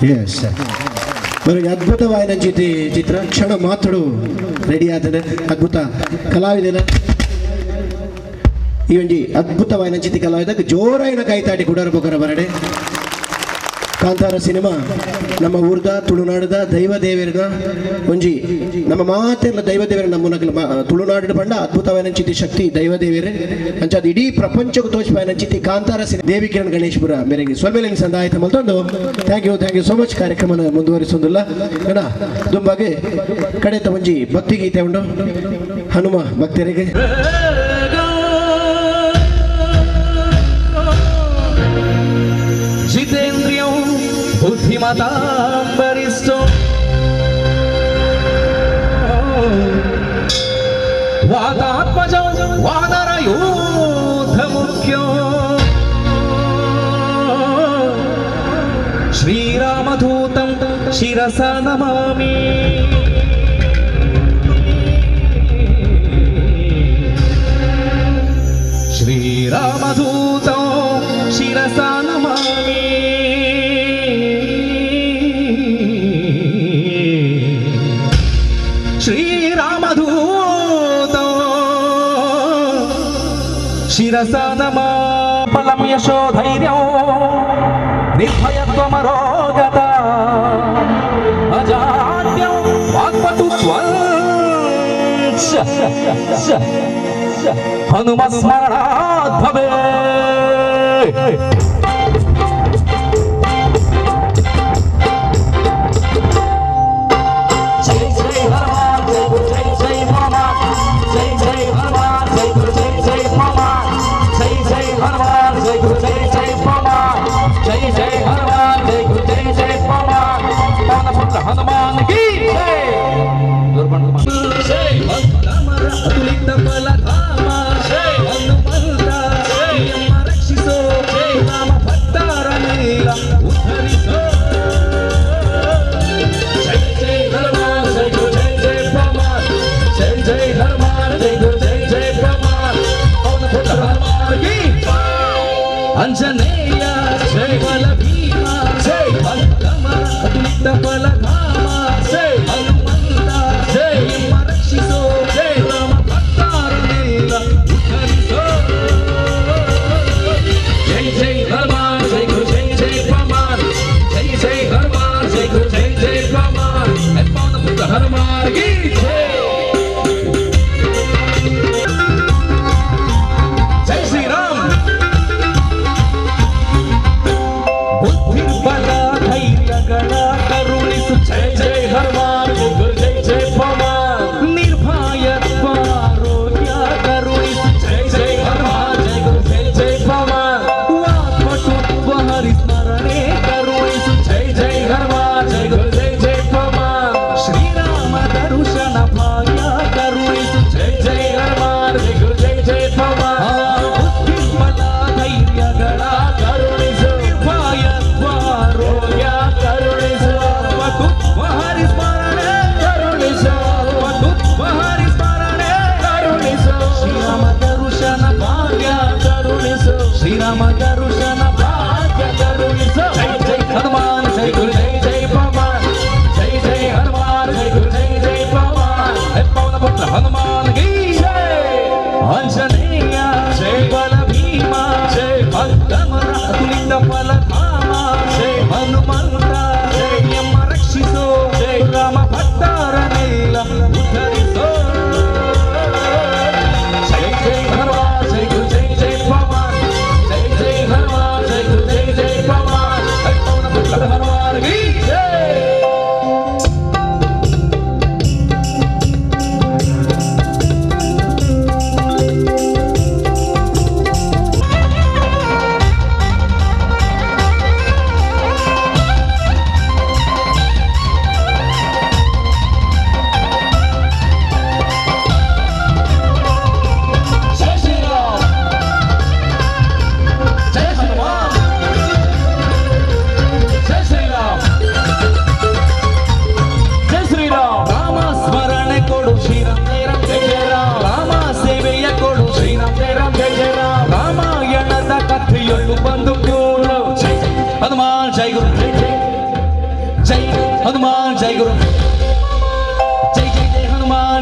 ಎಸ್ మరి ಅದ್ಭುತವಾದ ಚಿತ್ರ ಕ್ಷಣ ಮಾತಡು ರೆಡಿ ಆತನೆ ಅದ್ಭುತ ಕಲಾವಿದನ ಈ ಒಂಜಿ ಅದ್ಭುತವಾದ ಚಿತ್ರ ಕಲಾವಿದ ಜೋರಾಯಿನ ಕೈತಾಟಿ ಕುಡರ ಬೊಕರ ಬರಡೆ. ಕಾಂತಾರ ಸಿನಿಮಾ ನಮ್ಮ ಊರ್ದ ತುಳುನಾಡದ ದೈವ ದೇವರನ ಒಂಜಿ ನಮ್ಮ ಮಾತೆಲ್ಲ ದೈವ ದೇವರ ನಮ್ಮ ತುಳುನಾಡಿನ ಪಂಡ ಅದ್ಭುತವಾದ ಚಿತ್ತಿ ಶಕ್ತಿ ದೈವ ದೇವರೇ ಅಂಚ ಅದು ಇಡೀ ಪ್ರಪಂಚಕ್ಕೆ ತೋಚಿಪಾಯಿನ ಚಿತ್ತಿ ಕಾಂತಾರ ಸಿನಿಮಾ ದೇವಿ ಕಿರಣ್ ಗಣೇಶ್ಪುರ ಮೇರೆಗೆ ಸೊಲ್ಮೆಲಿನ ಸಂದಾಯಿತ ಮಲ್ತೊಂದು thank you so much ಕಾರ್ಯಕ್ರಮನ ಮುಂದುವರಿಸೊಂದಿಲ್ಲ ಅಣ್ಣ ದುಂಬಾಗೆ ಕಡೆತ ಒಂಜಿ ಭಕ್ತಿ ಗೀತೆ ಉಂಡು ಹನುಮ ಭಕ್ತರಿಗೆ. ಜಿತೇಂದ್ರಿಯಂ ಬುದ್ಧಿಮತಾಂ ವರಿಷ್ಠೋ ವಾತಾತ್ಮಜಂ ವಾನರಯೂಥ ಮುಖ್ಯೋ ಶ್ರೀರಾಮದೂತಂ ಶಿರಸಾ ನಮಾಮಿ. ಶ್ರೀರಾಮದೂತಂ ಶಿರಸಾ ನಮಾಮಿ. ಶ್ರೀರಾಮದೂತಂ ಶಿರಸಾ ನಮಾಮಿ. ಬಲಂ ಯಶೋ ಧೈರ್ಯಂ ನಿರ್ಭಯತ್ವಮರೋಗತ ಅಜಾಡ್ಯಂ ವಾಕ್ಪಟುತ್ವಂ ಚ ಹನುಮ ಸ್ಮರಣಾತ್ ಭವೇತ್. ಜೈ ಜೈ ಹನುಮಾನ್ ಜೈ ಜೈ ಜೈ ಹನುಮಾನ್ ಜೈ ಜೈ ಹನುಮಾನ್ ಜೈ ಜೈ ಜೈ ಹನುಮಾನ್ ಜೈ ಜೈ ಹನುಮಾನ್ ಜೈ ಜೈ ಜೈ ಹನುಮಾನ್ ಜೈ ಜೈ ಹನುಮಾನ್ ಜೈ ಜೈ ಜೈ ಹನುಮಾನ್ ಪವನಪುತ್ರ ಹನುಮಾನ್ ಕಿ ಜೈ. ಜೈ ಅತುಲಿತ ಬಲಧಾಮ ಹನುಮಂತ ನಮ್ಮ ರಕ್ಷಿಸೋ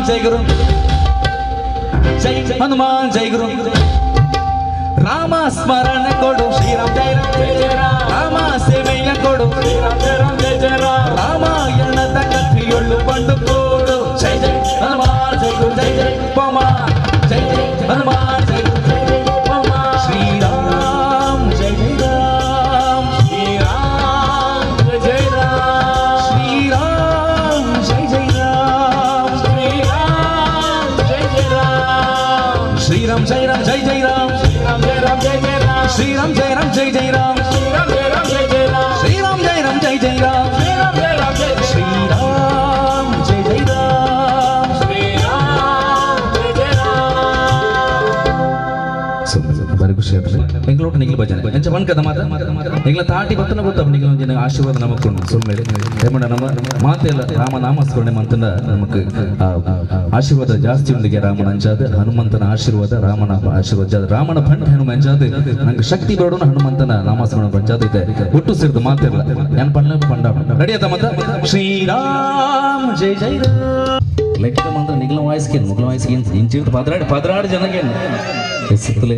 ಜೈ ಗುರು ಜೈ ಹನುಮಾನ್ ಜೈ ಗುರು ರಾಮ ಸ್ಮರಣೆ ಕೊಡು ಶ್ರೀರಾಮ್ ಜೈ ರಾಮ್ ಜೈ ಜೈ ರಾಮ್ ರಾಮ ಸೇವೆಯ ಕೊಡು ಶ್ರೀರಾಮ್ ಜೈ ರಾಮ್ ಜೈ ಜೈ ರಾಮ್ ರಾಮಾಯಣದ ಕಥೆಯೊಳ್ಳು ಬಂದು ಕೊಡು ಜೈ ಜೈ ಹನುಮಾನ್ ಜೈ ಗುರು ಜೈ ಜೈ ಪವಮಾನ್ ಜೈ ಜೈ ಹನುಮಾನ್ ಜೈ ಗುರು ಜೈ ಜೈ ಪವಮಾನ್ ಶ್ರೀರಾಮ್ ಜೈ ಜೈ ರಾಮ್ ಶ್ರೀರಾಮ್ ಜೈ ಜೈ ರಾಮ್ ಶ್ರೀರಾಮ್ ಜೈ ಜೈ ರಾಮ್ ಶ್ರೀರಾಮ್ ಜೈ ಜೈ ರಾಮ್ ಶ್ರೀರಾಮ್ ಜೈ ರಾಮ್ ಜೈ ಜೈ ರಾಮ್ ಶ್ರೀರಾಮ್ ಜೈ ರಾಮ್ ಜೈ ಜೈ ರಾಮ್ ಶ್ರೀರಾಮ್ ಜೈ ರಾಮ್ ಜೈ ಜೈ ರಾಮ್ ಶ್ರೀರಾಮ್ ಜೈ ರಾಮ್ ಜೈ ಜೈ ರಾಮ್ ಶ್ರೀರಾಮ್ ಜೈ ರಾಮ್ ಜೈ ಜೈ ರಾಮ್ ಶ್ರೀರಾಮ್ ಜೈ ರಾಮ್ ಜೈ ಶ್ರೀರಾಮ್ ಜೈ ಜೈ ರಾಮ್ ಶ್ರೀರಾಮ್ ಜೈ ಜೈ ರಾಮ್ ಬಾರಿ ಖುಷಿ ಆಗ್ತದೆ ಬೆಂಗಳೂರು ನಿಗ್ಲು ಭಜನೆ ಎಂಚ ಬಣ್ಕದ ಮಾತ ನಿಗ್ಲ ತಾಟಿ ಬತ್ತನ ಗೊತ್ತ ನಿಗ್ಲ ಒಂಜಿನ ಆಶೀರ್ವಾದ ನಮಕ್ ಸುಮ್ಮನೆ ಹೇಮಣ್ಣ ನಮ್ಮ ಮಾತೆಲ್ಲ ರಾಮ ನಾಮಸ್ಮರಣೆ ಮಂತನ ನಮಕ್ ಆಶೀರ್ವಾದ ಜಾಸ್ತಿ ಉಂಡಿಗೆ ರಾಮನ ಅಂಜಾದ ಹನುಮಂತನ ಆಶೀರ್ವಾದ ರಾಮನ ಆಶೀರ್ವಾದ ಜಾದ ರಾಮನ ಭಂಡ ಹನುಮ ಅಂಜಾದ ನಂಗೆ ಶಕ್ತಿ ಬೇಡೋಣ ಹನುಮಂತನ ನಾಮಸ್ಮರಣೆ ಬಂಜಾದ ಇದೆ ಒಟ್ಟು ಸೇರಿದ ಮಾತಿರಲ್ಲ ನಾನು ಪಣ್ಣ ಪಂಡ ರೆಡಿ ಆತ ಮತ್ತ ಶ್ರೀರಾಮ್ ಜೈ ಜೈ ರಾಮ್ ಲೆಕ್ಕ ಮಾತ್ರ ನಿಗ್ಲ ವಾಯ್ಸ್ಗೆ ಮುಗ್ಲ ವಾಯ್ಸ್ಗೆ ಇಂಚಿರ್ತು ಪದ್ರಾಡು ಪದ್ರಾಡು ಜನಕ್ಕೆ ಎಸ್ಸುತ್ತಲೇ.